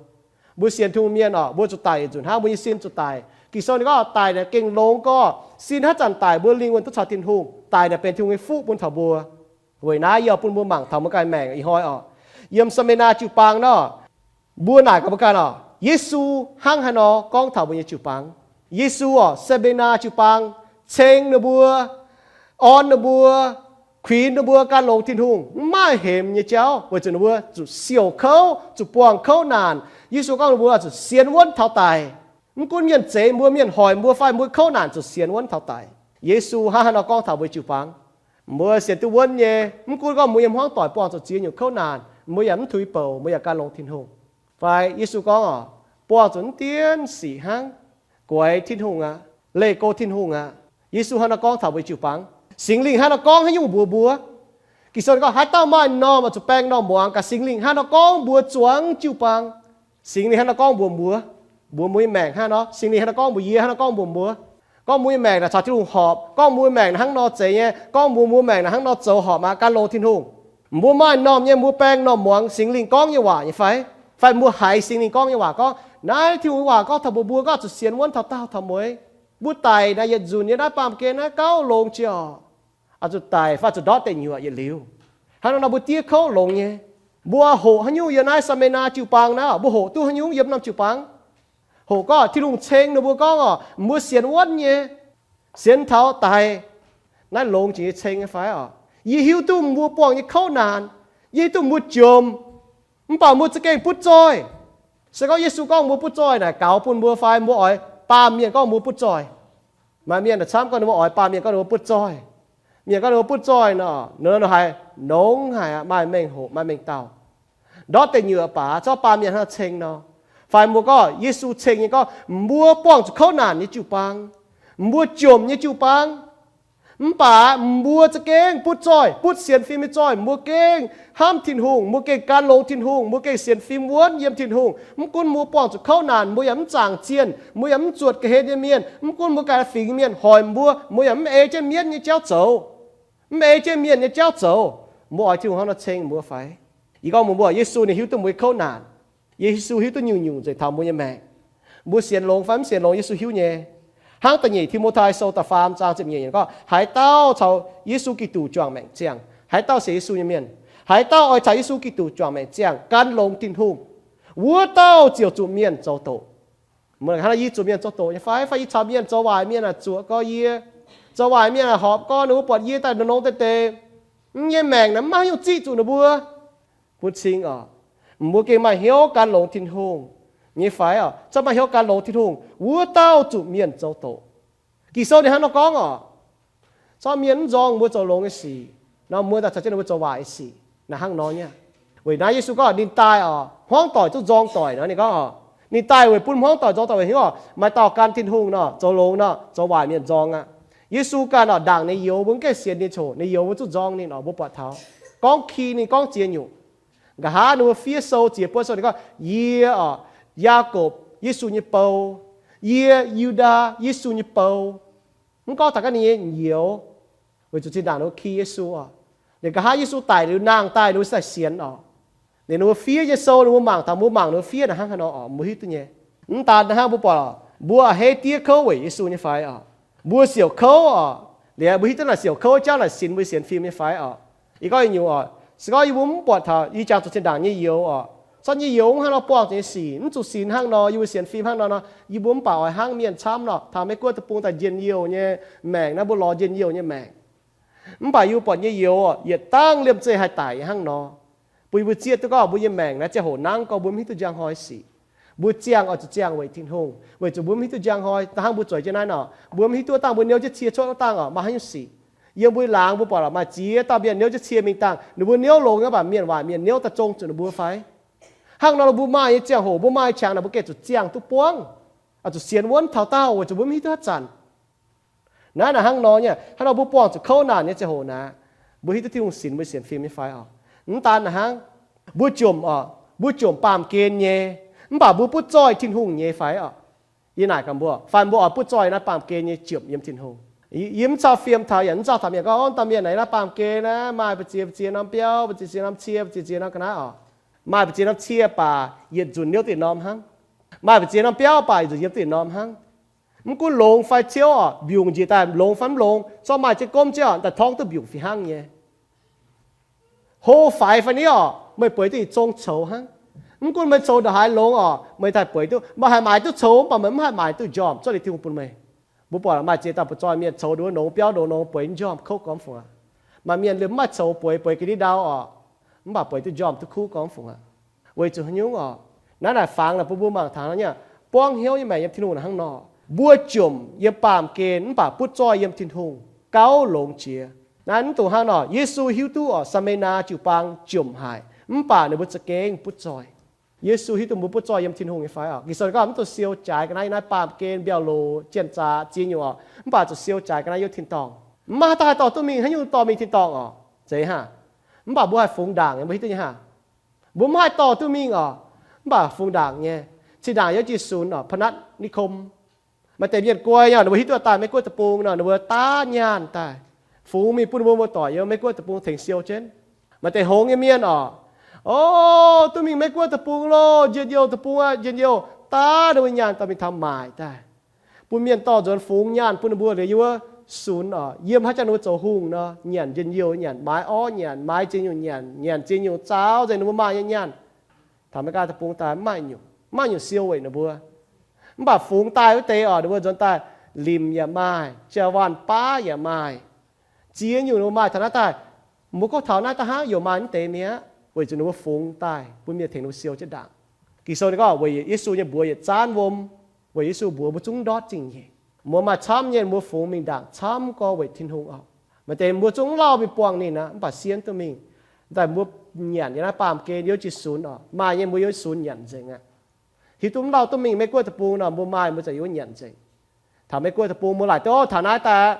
Mbuo sienx Tin-Hungh mienh orqc, mbuo zuqc daic yietc nzunc hnangv, mbuo nyei sin zuqc daic. Ging-Sou ninh gorngv daic naaic gengh longx gorx, sin haaix zanc daic mbuo lingh wuonh duqv caux Tin-Hungh. Daic naaic benx Tin-Hungh nyei fuqv bun taux mbuo. Weic naaiv yie bun mbuo mangc taux mbuo ganh maengc ih hnoi orqc, yiem Saa^me^naa jiu-baang nor, mbuo naaic gaax mbuo ganh orqc, Yesu hnangv haaix nor gorngv taux mbuo nyei jiu-baang? Yesu orqc, Saa^me^naa jiu-baang ceng ninh mbuo, orn ninh mbuo, kuinx ninh mbuo gan longx Tin-Hungh, mv maaih hemx nyei jauv, weic zuqc ninh mbuo zuqc siouc kouv, zuqc buangh kouv naanc. Yesu gorngv ninh mbuo zuqc sienx wuonv taux daic. Mv gunv mienh zeix mbuo, mienh hoic mbuo fai mbuo kouv naanc, zuqc sienx wuonv taux daic. Yesu hnangv haaix nor gorngv taux mbuo jiu-baang? Mbuo sienx duqv wuonv nyei, mv gunv gorngv mbuo yiem hmuangv doic buangh zuqc ziex nyungc kouv naanc, mbuo yaac mv tuix bouc, mbuo yaac gan longx Tin-Hungh. Fai Yesu gorngv orqc, buangh zuqc mv dienv sic hnangv, guaix Tin-Hungh aqv, leih go Tin-Hungh aqv. Yesu hnangv nor gorngv taux mbuo jiu-baang. Singx Lingh hnangv nor gorngv haaix nyungc mbuox mbuo? Ging-Sou ninh gorngv, haaix dauh maaih m'normh oix zuqc baeng m'normh muangx, gaax Singx Lingh hnangv nor gorngv mbuox zuangx jiu-baang. Singx Lingh hnangv nor gorngv mbuox mbuo, mbuox mbuo nyei maengc hnangv nor. Singx Lingh hnangv nor gorngv mbuox yie, hnangv nor gorngv mbuox mbuo, gorngv mbuo nyei maengc naaic caux Tin-Hungh horpc, gorngv mbuo nyei maengc naaic hnangv nor zeiz nyei, gorngv mbuox mbuo maengc naaic hnangv nor zoux horpc aqv, gan longx Tin-Hungh. Mbuo maaih m'normh nyei, mbuo baeng m'normh muangx Singx Lingh gorngv nyei waac nyei fai? Fai mbuo haiz Singx Lingh gorngv nyei waac gorngv, naaiv Tin-Hungh nyei waac gorngv taux mbuox mbuo gorngv zuqc sienx wuonv taux daauh taux mueiz. Mbuo daic naaic yietc nzunc nyei, naaiv baamh gen naaiv gauh longx jiex orqc. Oix zuqc daic fai zuqc ndortv deic nyuoqc yietc liuz. Hnangv nor nor mbuo diev kouv longx nyei. Mbuo hoqc haaix nyungc yiem naaiv Saa^me^naa jiu-baang naaiv, mbuo hoqc duqv haaix nyungc yiem norm jiu-baang? Hoqc gorngv Tin-Hungh ceng ninh mbuo gorngv orqc, mbuo sienx wuonv nyei, sienx taux daic. Naaiv longx jiex nyei ceng nyei fai orqc? Yie hiuv duqv mbuo buangh nyei kouv naanc. Yie hiuv duqv mbuo jomc, mv baac mbuo za'gengh butv zoih. Se gorngv Yesu gorngv mbuo butv zoih naaic gaux bun mbuo fai mbuo oix baamh mienh gorngv mbuo butv zoih? Maaih mienh camv gorngv ninh mbuo oix baamh mienh gorngv ninh mbuo butv zoih. Mienh gorngv ninh mbuo butv zoih nor, ninh haiz longx haic aqv, maaih mengh hoc maaih mengh dauh. Ndortv deic nyuoqc baac corc baamh mienh hnangv ceng nor. Fai mbuo gorngv Yesu ceng nyei gorngv mbuo buangh zuqc kouv naanc nyei jiu-baang, mbuo jomc nyei jiu-baang, mv baac mbuo za'gengh butv zoih, butv sienx fim nyei zoih. Mbuo gengh hnamv Tin-Hungh, mbuo gengh gan longx Tin-Hungh, mbuo gengh sienx fim wuonv yiem Tin-Hungh. Mv gunv mbuo buangh zuqc kouv naanc, mbuo yaac mv zaangc zienh, mbuo yaac mv zuotc ga'hlen nyei mienh, mv gunv mbuo ganh fingx mienh hoic mbuo, mbuo yaac mv ei jienv mienv nyei jauv zoux, mv ei jienv mienh nyei jauv zoux. Mbuo oix Tin-Hungh hnangv nor ceng mbuo fai? Yie gorngv mbuox mbuo, Yesu ninh hiuv duqv mbuo nyei kouv naanc. Yesu hiuv duqv nyungc-nyungc nzengc taux mbuo nyei maengc. Mbuo sienx longx fai mv sienx longx, Yesu hiuv nyei. Hnangv da'nyeic Ti^mo^tai Sou da'faam zaang ziepc nyeic yiemc gorngv, haaix dauh caux Yesu Giduc juangc maengc ziangh, haaix dauh sienx Yesu nyei mienh, haaix dauh oix caux Yesu Giduc juangc maengc ziangh gan longx Tin-Hungh, wuov dauh ziouc zuqc mienh zoux doqc. Mbuo hnangv naaiv, yie zuqc mienh zoux doqc nyei fai? Fai yie caux mienh zoux waaic, mienh aah zuoqc gorx yie, zoux waaic mienh aah horpc gorx ninh mbuo buatc yie daaih nongx deix deix, yie nyei maengc naaiv mv maaih haaix nyungc ziqv zuqc ninh mbuo. Bun cing oc, mbuo gengh maaih hnyouv gan longx Tin-Hungh nyei fai oc? Corc maaih hnyouv gan longx Tin-Hungh, wuov dauh zuqc mienh zoux doqc. Ging-Sou ninh hnangv nor gorngv oc. Corc mienh mv nzorng mbuo zoux longx nyei sic nor, mbuo daaih caux jienv ninh mbuo zoux waaic nyei sic. Naaiv hnangv nor nyei. Weic naaiv Yesu gorngv ninh daaih oc, hmuangv doic duqv nzorng doic nor. Ninh gorngv oc, ninh daaih weic bun hmuangv doic nzorng doic. Weic hnyouv oc, maaih dauh gan Tin-Hungh nor, zoux longx nor, zoux waaic mienh nzorng aqv. Yesu ganh oc, ndaangc ninh youz mbuo mv gaengh sienx ninh coc, ninh youz mbuo zuqc nzorng ninh oc. Mbuo buatc taux gorngv ki ninh gorngv ziex nyungc. Nqa'haav ninh mbuo fiev sou, ziex buonv sou ninh gorngv, yie oc, Yaakopv, Yesu nyei bou, yie, Yu^ndaa, Yesu nyei bou. Mv gorngv taux ganh ninh nyei youz, weic zuqc zinh ndaangc ninh mbuo ki Yesu oc. Liuz nqa'haav Yesu daic liuz nangh daaih, ninh mbuo sai sienx oc. Liuz ninh mbuo fiev nyei sou ninh mbuo mangc taux, mbuo mangc ninh mbuo fiev naaiv hnangv haaix nor oc, mbuo hiuv duqv nyei. Mv daan naaiv hnangv, mbuo buatc mbuo a'hneiv diev kouv weic Yesu nyei fai oc? Mbuo siouc kouv oc. Liuz mbuo hiuv duqv naaic siouc kouv jauv naaic sinx mbuo sienx fim nyei fai oc? Yie gorngv nyungc oc, se gorngv yie mbuo mv buatc taux yie jangx zuqc zinh ndaangc nyei youz oc, corc nyei youz mv hnangv nor buangh zuqc nyei sic, mv zuqc sinx hnangv nor, yie mbuo sienx fim hnangv nor nor, yie mbuo mv baac oix hnangv mienh camv nor, taux Meiv Guoqv deic-bung daaih njien-youh nyei maengc naaiv, mbuo lorz njien-youh nyei maengc. Mv baac yie mbuo buatc nyei youz oc, yietc dangh liemh zeih haih daic hnangv nor, bun yie mbuo zieqv duqv gorngv mbuo nyei maengc naaiv ziangh hoc nangv gorx mbuo mv hiuv duqv njang hnoi sic. Mbuo ziangh oix zuqc ziangh weic Tin-Hungh, weic zuqc mbuo mv hiuv duqv njang hnoi. Da'hnangv mbuo zueiz jienv naaiv nor, mbuo mv hiuv duqv dangh mbuo niouv jienv cie cuotv wuov dangh oc, maaih haaix nyungc sic. Yiem mbuo laangz mbuo buatc oc, maaih ziex dauh mienh niouv jienv cie mingh dangh, ninh mbuo niouv longx nyei, mv baac mienh waaic mienh niouv daaih zong zuqc ninh mbuo fai? Hnangv nor ninh mbuo maaih nyei ziangh hoc, mbuo maaih nyei qangx naaic, mbuo gengh zuqc ziangh duqv buangv, oix zuqc sienx wuonv taux daauh, weic zuqc mbuo mv hiuv duqv haaix zanc. Naaiv naaic hnangv nor nyei, hnangv nor mbuo buangh zuqc kouv naanc nyei ziangh hoc naaic, mbuo hiuv duqv Tin-Hungh sinx, mbuo sienx fim nyei fai oc? Mv daan naaic hnangv, mbuo jomc oc, mbuo jomc baamh gen nyei, mv baac mbuo butv zoih Tin-Hungh nyei fai oc? Yie naaic gaax mbuo, fai mbuo oix butv zoih naaiv baamh gen nyei jomc yiem Tin-Hungh? Yie mv cau fiem taux yaac mv cau taux mienh gorngv, Ov, dauh mienh naaic naaiv baamh gen naaiv maaih mbu'ziex, mbu'ziex norm biauv, mbu'ziex norm cie, mbu'ziex norm ga'naaiv oc. Maaih mbu'ziex norm cie baac yietc nzunc niouv deix norm hnangv. Maaih mbu'ziex norm biauv baac yietc nzunc yiem deix norm hnangv. Mv gunv longx fai ciouv oc, mbiungc njiec daaih longx fai mv longx, corc maaih jienv gomv jienv oc, daaih torngv duqv mbiungc fih hnangv nyei. Hlo faix fai ni oc, meih bueix duqv yietc zong coux hnangv. Mv gunv meih coux ndongc haaix longx oc, meih daaih bueix duqv, meih haih maaiz duqv coux mv baac meih mv haih maaiz duqv njormh, zorqv liuz Tin-Hungh bun meih. Mbuo buatc maaih ziex dauh butv zoih mienh coux nduov nongx biauv ndoqc nongx bueix njormh kouv gormx fungc aqv. Maaih mienh liemh mv maaih coux bueix, bueix ga'ndiev ndau oc, mv baac bueix duqv njormh duqv kuv gormx fungc aqv. Weic zuqc haaix nyungc oc? Naaiv naaic fangx naaic bun mbuo mangc taux nyei, buangv hnyouv nyei maengc yiem Tin-Hungh naaic hnangv nor. Mbuo jomc yiem baamh gen mv baac butv zoih yiem Tin-Hungh, gauh longx jiex. Naaiv mv dungx hnangv nor, Yesu hiuv duqv oc, Saa^me^naa jiu-baang jomc haic, mv baac ninh mbuo za'gengh butv zoih. Yesu hiuv duqv mbuo butv zoih yiem Tin-Hungh nyei fai oc? Ging-Sou gorngv mv zuqc siou jaaix ga'naaiv yiem naaiv baamh gen mbiauh loz, janx-zaqc, ziex nyungc oc, mv baac zuqc siou jaaix ga'naaiv yiem tin-dorngh. Mv maaih haaix dauh haih dorh duqv mingh haaix nyungc dorh mingh tin-dorngh oc. Zeiz hnangv. Mv baac mbuo haih fungx ndaangc nyei, mbuo hiuv duqv nyei hnangv. Mbuo mv haih dorh duqv mingh oc, mv baac fungx ndaangc nyei. Zinh ndaangc yiem jiex sunx oc, พนัสนิคม. Maaih deix mienh guai nyei, ninh mbuo hiuv duqv daaih Meiv Guoqv deic-bung nor, ninh mbuo daav nyaanh daaih, fungx mingh bun ninh mbuo muoz-doic yiem Meiv Guoqv deic-bung tengx siou jienv. Maaih deix hngongx nyei mienh oc, o, duqv mingh Meiv Guoqv deic-bung loh, njien-youh deic-bung aqv, njien-youh, daav ninh mbuo nyaanh dorh mingh taux maaic daaih, bun mienh dorh nzuonx fungx nyaanh bun ninh mbuo liuz yiem wuov sunx oc, yiem haaix jangx ninh mbuo zoux hungh nor, nyanc njien-youh nyanc, maaiz orv nyanc, maaiz ziex nyungc nyanc, nyanc ziex nyungc zaaux nzengc ninh mbuo maaih nyei nyaanh. Taux Meiv Guoqv deic-bung daaih mv maaih nyungc, mv maaih nyungc siou weic ninh mbuo. Mv baac fungx daaih wuov deix oc, ninh mbuo nzuonx daaih limc yaac maaih, jaa-waanh baav yaac maaih. Ziex nyungc ninh mbuo maaih taux naaiv daaih, mbuo gorngv taux naaiv daaih hnangv yaac maaih mv deix mi'aqv. weic zuqc ninh mbuo fungx daaih bun mienh tengx ninh mbuo siou jienv ndaangc. Ging-Sou ninh gorngv weic Yesu nyei mbuox yietc zaanv wuom, weic Yesu mbuox mbuo zungv ndortv zingh nyeic. Mbuo maaih camv nyei, mbuo fungx mingh ndaangc camv gorx weic Tin-Hungh oc. Maaih deix mbuo zungv mv lauh mingh buangh ninh aqv, mv baac sienv duqv mingh. Daaih mbuo nyanc yiem naaiv baamh gen yiem jiu sunx oc. Maaih nyei mbuo yiem sunx nyanc nzengc aqv. Hiuv duqv mv lauh duqv mingh Mei-Guoqv deic-bung nor, mbuo maaih mbuo zaqc yiem wuov nyanc nzengc. Taux Mei-Guoqv deic-bung mbuo laaic duqv, taux naaiv daaih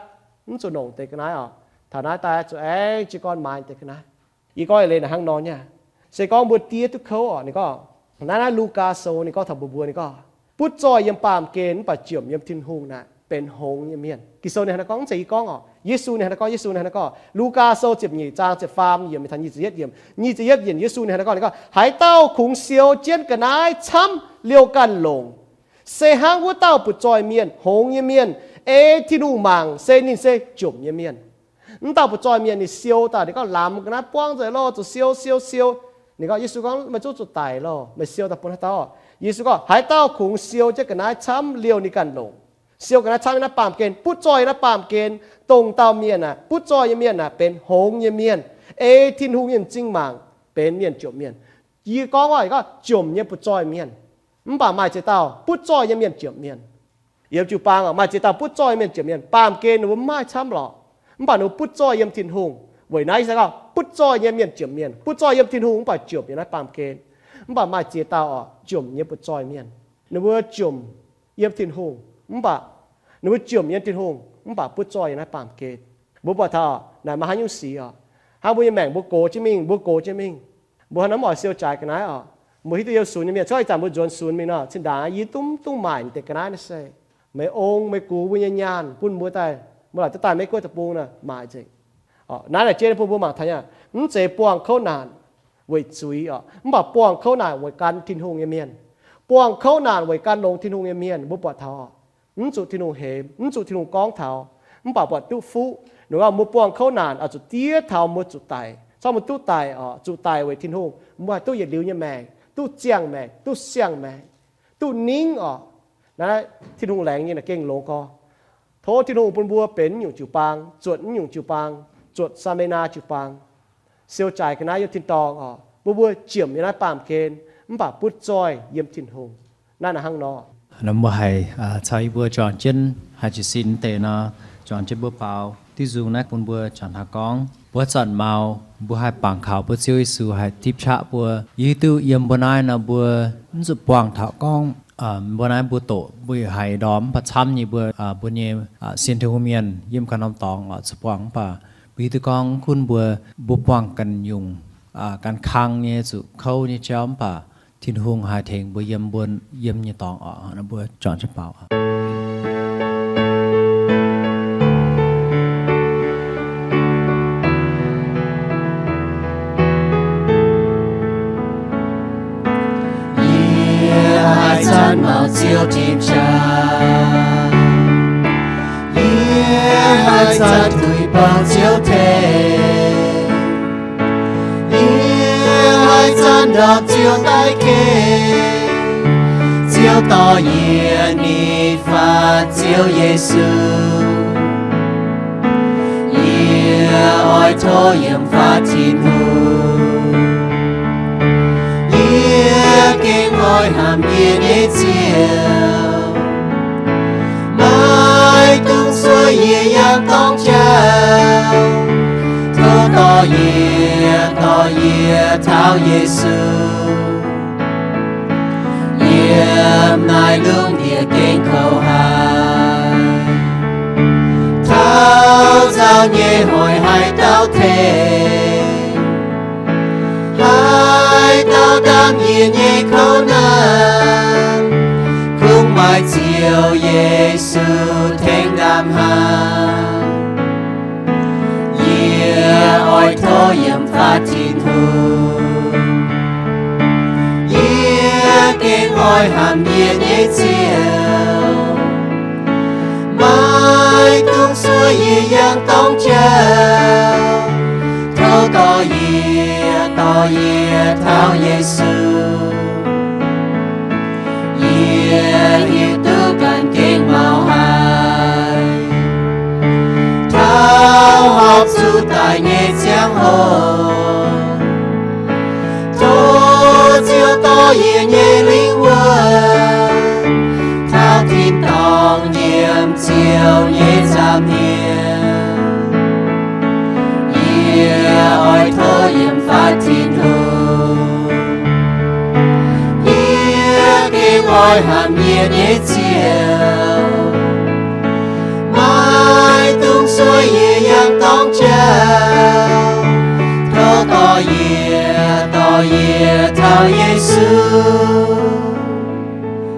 mv zuqc nongc deix ga'naaiv oc. Taux naaiv daaih zuqc aengx jiez gorn maaiz deix ga'naaiv. Yie gorngv eix leiz naaic hnangv nor nyei. Se gorngv mbuo diev duqv kouv oc, ninh gorngv, naaiv naaiv Lugaa Sou ninh gorngv taux mbuo mbuo, ninh gorngv, butv zoih yiem baamh gen mv baac jomc yiem Tin-Hungh naaic benx hngongx nyei mienh. Ging-Sou ninh hnangv naaiv gorngv, mv zeiz yie gorngv oc. Yesu ninh hnangv naaiv gorngv, Yesu ninh hnangv naaiv gorngv, Lugaa Sou ziepc nyeic zaang ziepc faam yiemc mingh taux nyic ziepc yietv yiemc, nyic ziepc yietv yiemc Yesu ninh hnangv naaiv gorngv, ninh gorngv, haaix dauh kungx siou jienv ga'naaiv camv liouh ganh longc, se hnangv wuov dauh butv zoih mienh, hngongx nyei mienh, ei Tin-Hungh mangc se ninh se jomc nyei mienh. Mv dauh butv zoih mienh ninh siou daaih, ninh gorngv lamz ga'naaiv buangv nzengc loh, zuqc siou siou siou. Ninh gorngv, Yesu gorngv, meih zungv zuqc daic loh, meih siou daaih bun haaix dauh? Yesu gorngv, haaix dauh kungx siou jienv ga'naaiv camv liouh ninh ganh longc, siou ga'naaiv camv yiem naaiv baamh gen, butv zoih yiem naaiv baamh gen, dongh dauh mienh aah, butv zoih nyei mienh aah, benx hngongx nyei mienh, ei Tin-Hungh nyei m'zing mangc, benx mienh jomc mienh. Yie gorngv oc, gorngv jomc nyei butv zoih mienh, mv baac maaih ziex dauh butv zoih nyei mienh jomc mienh. Yiem jiu-baang maaih ziex dauh butv zoih nyei mienh jomc mienh. Baamh gen ninh mbuo mv maaih camv lorqc, mv baac ninh mbuo butv zoih yiem Tin-Hungh. Weic naaiv se gorngv butv zoih nyei mienh jomc mienh. Butv zoih yiem Tin-Hungh mv baac jomc yiem naaiv baamh gen. Mv baac maaih ziex dauh oc, jomc nyei butv zoih mienh. Ninh mbuo jomc yiem Tin-Hungh, mv baac ninh mbuo jomc yiem Tin-Hungh mv baac butv zoih yiem naaiv baamh gen. Mbuo buatc taux naaic maaih haaix nyungc sic oc. Hnangv mbuo nyei maengc mbuo gox jienv mingh, mbuo gox jienv mingh, mbuo hnangv naaiv mv oix siou jaaix ga'naaiv oc. Mbuo hiuv duqv yiem sunx nyei mienh, cuotv ih zanc mbuo nzuonx sunx mingh nor, zinh ndaangc yie dungv, dungv maaic deix ga'naaiv naaiv se meih ong meih gux mbuo nyei nyaanh bun mbuo daaih, mbuo laaic duqv daaih Mei-Guoqv deic-bung nor, maaic nzengc. Naaiv naaic jien bun mbuo mangc taux nyei, mv zeiz buangh kouv naanc weic zuiz oc, mv baac buangh kouv naanc weic gan Tin-Hungh nyei mienh. Buangh kouv naanc weic gan longx Tin-Hungh nyei mienh, mbuo buatc taux mv zuqc Tin-Hungh hemx, mv zuqc Tin-Hungh gorngv taux, mv baac buatc duqv fuqv. Ninh gorngv mbuo buangh kouv naanc oix zuqc diev taux mbuo zuqc daic. Corc mbuo duqv daic oc, zuqc daic weic Tin-Hungh, mbuo haih duqv yietc liuz nyei maengc, duqv ziangh maengc, duqv siang-maengc, duqv ningv oc. Naaiv Tin-Hungh laengz nyei naaic gengh longx gorx. Tov Tin-Hungh bun mbuo benx nyungc jiu-baang, zuotc nyungc jiu-baang, zuotc Saa^me^naa jiu-baang, siou jaaix ga'naaiv yiem tin-dorngh oc. Mbuo, mbuo jiemc yiem naaiv baamh gen, mv baac butv zoih yiem Tin-Hungh. Naaiv naaic hnangv nor. Mbuo haih caux yie mbuo juangc jienv haih jiez sin deix nor, juangc jienv mbuo baaux diuh nzung naaiv bun mbuo juangc taux gorngv, mbuo zanc maux mbuo haih bangc kaux mbuo Ziouv Yesu haih tipv qaqv mbuo. Yie hiuv duqv yiem mbuo naaiv nor mbuo mv zuqc buangh taux gorngv mbuo naaiv mbuo doqc mbuo haiz ndorm mv baac camv nyei mbuo, mbuo nyei sin Tin-Hungh mienh yiem ganh norm dorngx oc zuqc buangh. Mv baac mbuo hiuv duqv gorngv gunv mbuo, mbuo buangh ganh nyungc, ganh kang nyei zuqc kouv nyei jauv mv baac Tin-Hungh haih tengx mbuo yiem, mbuo yiem nyei dorngx oc. Mbuo juangc jienv baaux. Yie haih zanc maux Ziouv tim qaqv, yie haih zanc tuix bouh Ziouv tengx, yie haih zanc ndorm Ziouv daaih ken, Ziouv dorh yie ninh faatv Ziouv Yesu. Yie oix tov yiem faatv Tin-Hungh. Yie gengh oix hnamv yie nyei Ziouv. Maiv dungx sueih yie yangh dorng jauv. Tov dorh yie, dorh yie taux Yesu. Yiem naaiv lungh ndiev gengh kouv haic, taux nzauh nyei hoic haaix dauh tengx? Haaix dauh ndaam yie nyei kouv naanc? Kungx maaih Ziouv Yesu tengx ndaam hnangv. Yie oix tov yiem faatv Tin-Hungh. Yie gengh oix hnamv yie nyei Ziouv. Maiv dungx sueih yie yangh dorng jauv. Tov dorh yie, dorh yie taux Yesu. Yie hiuv duqv ganh gengh maux haic, taux horpc zuqc daic nyei ziangh hoc. nyei lingh wuonh, taux tin-dorngh nyiemc Ziouv nyei nza'hmien. Yie oix tov yiem fatv Tin-Hungh, yie gengh oix hnamv yie nyei Ziouv. Maiv dungx sueih yie yangh dorngx jauv, tov dorh yie, dorh yie taux Yesu.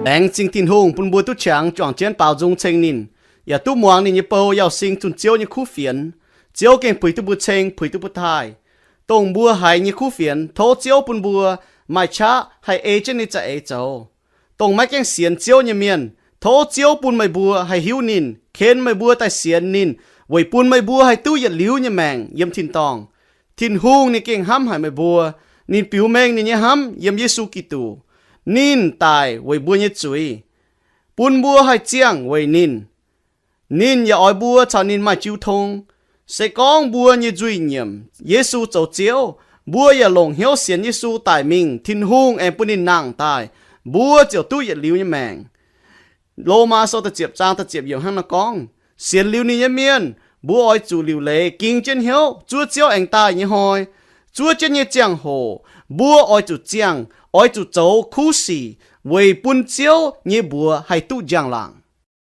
Laengz zingh Tin-Hungh bun mbuo duqv qangx juangc jienv baaux nzung ceng ninh, yaac duqv muangx ninh nyei bou Yauz Sing zunh Ziouv nyei kuv fienx. Ziouv gengh puix duqv mbuo ceng, puix duqv mbuo taaih. Dongh mbuo haiz nyei kuv fienx, tov Ziouv bun mbuo maaih qaqv haih ei jienv ninh za'eix zoux. Dongh maiv gaengh sienx Ziouv nyei mienh, tov Ziouv bun meih mbuo haih hiuv ninh, ken meih mbuo daaih sienx ninh, weic bun meih mbuo haih duqv yietc liuz nyei maengc yiem tin-dorngh. Tin-Hungh ninh gengh hnamv haic meih mbuo. Ninh biux mengh ninh nyei hnamv yiem Yesu Giduc. Ninh daic weic mbuo nyei zuiz, bun mbuo haih ziangh weic ninh. Ninh yaac oix mbuo caux ninh maaih jiu tong. Se gorngv mbuo nyei nzuih nyiemc Yesu zoux Ziouv, mbuo yaac longc hnyouv sienx Yesu daic mingh, Tin-Hungh aengx bun ninh nangh daaih, mbuo ziouc duqv yietc liuz nyei maengc. Lomaa Sou da'ziepc zaang da'ziepc yiemc hnangv naaiv gorngv, sienx liuz ninh nyei mienh, mbuo oix zuqc liuc leiz ging jienv hnyouv zuov Ziouv aengx daaih nyei hnoi. Zuov jienv nyei ziangh hoc mbuo oix zuqc ziangh, oix zuqc zoux kuv sic weic bun Ziouv nyei mbuox haih duqv njang-laangc.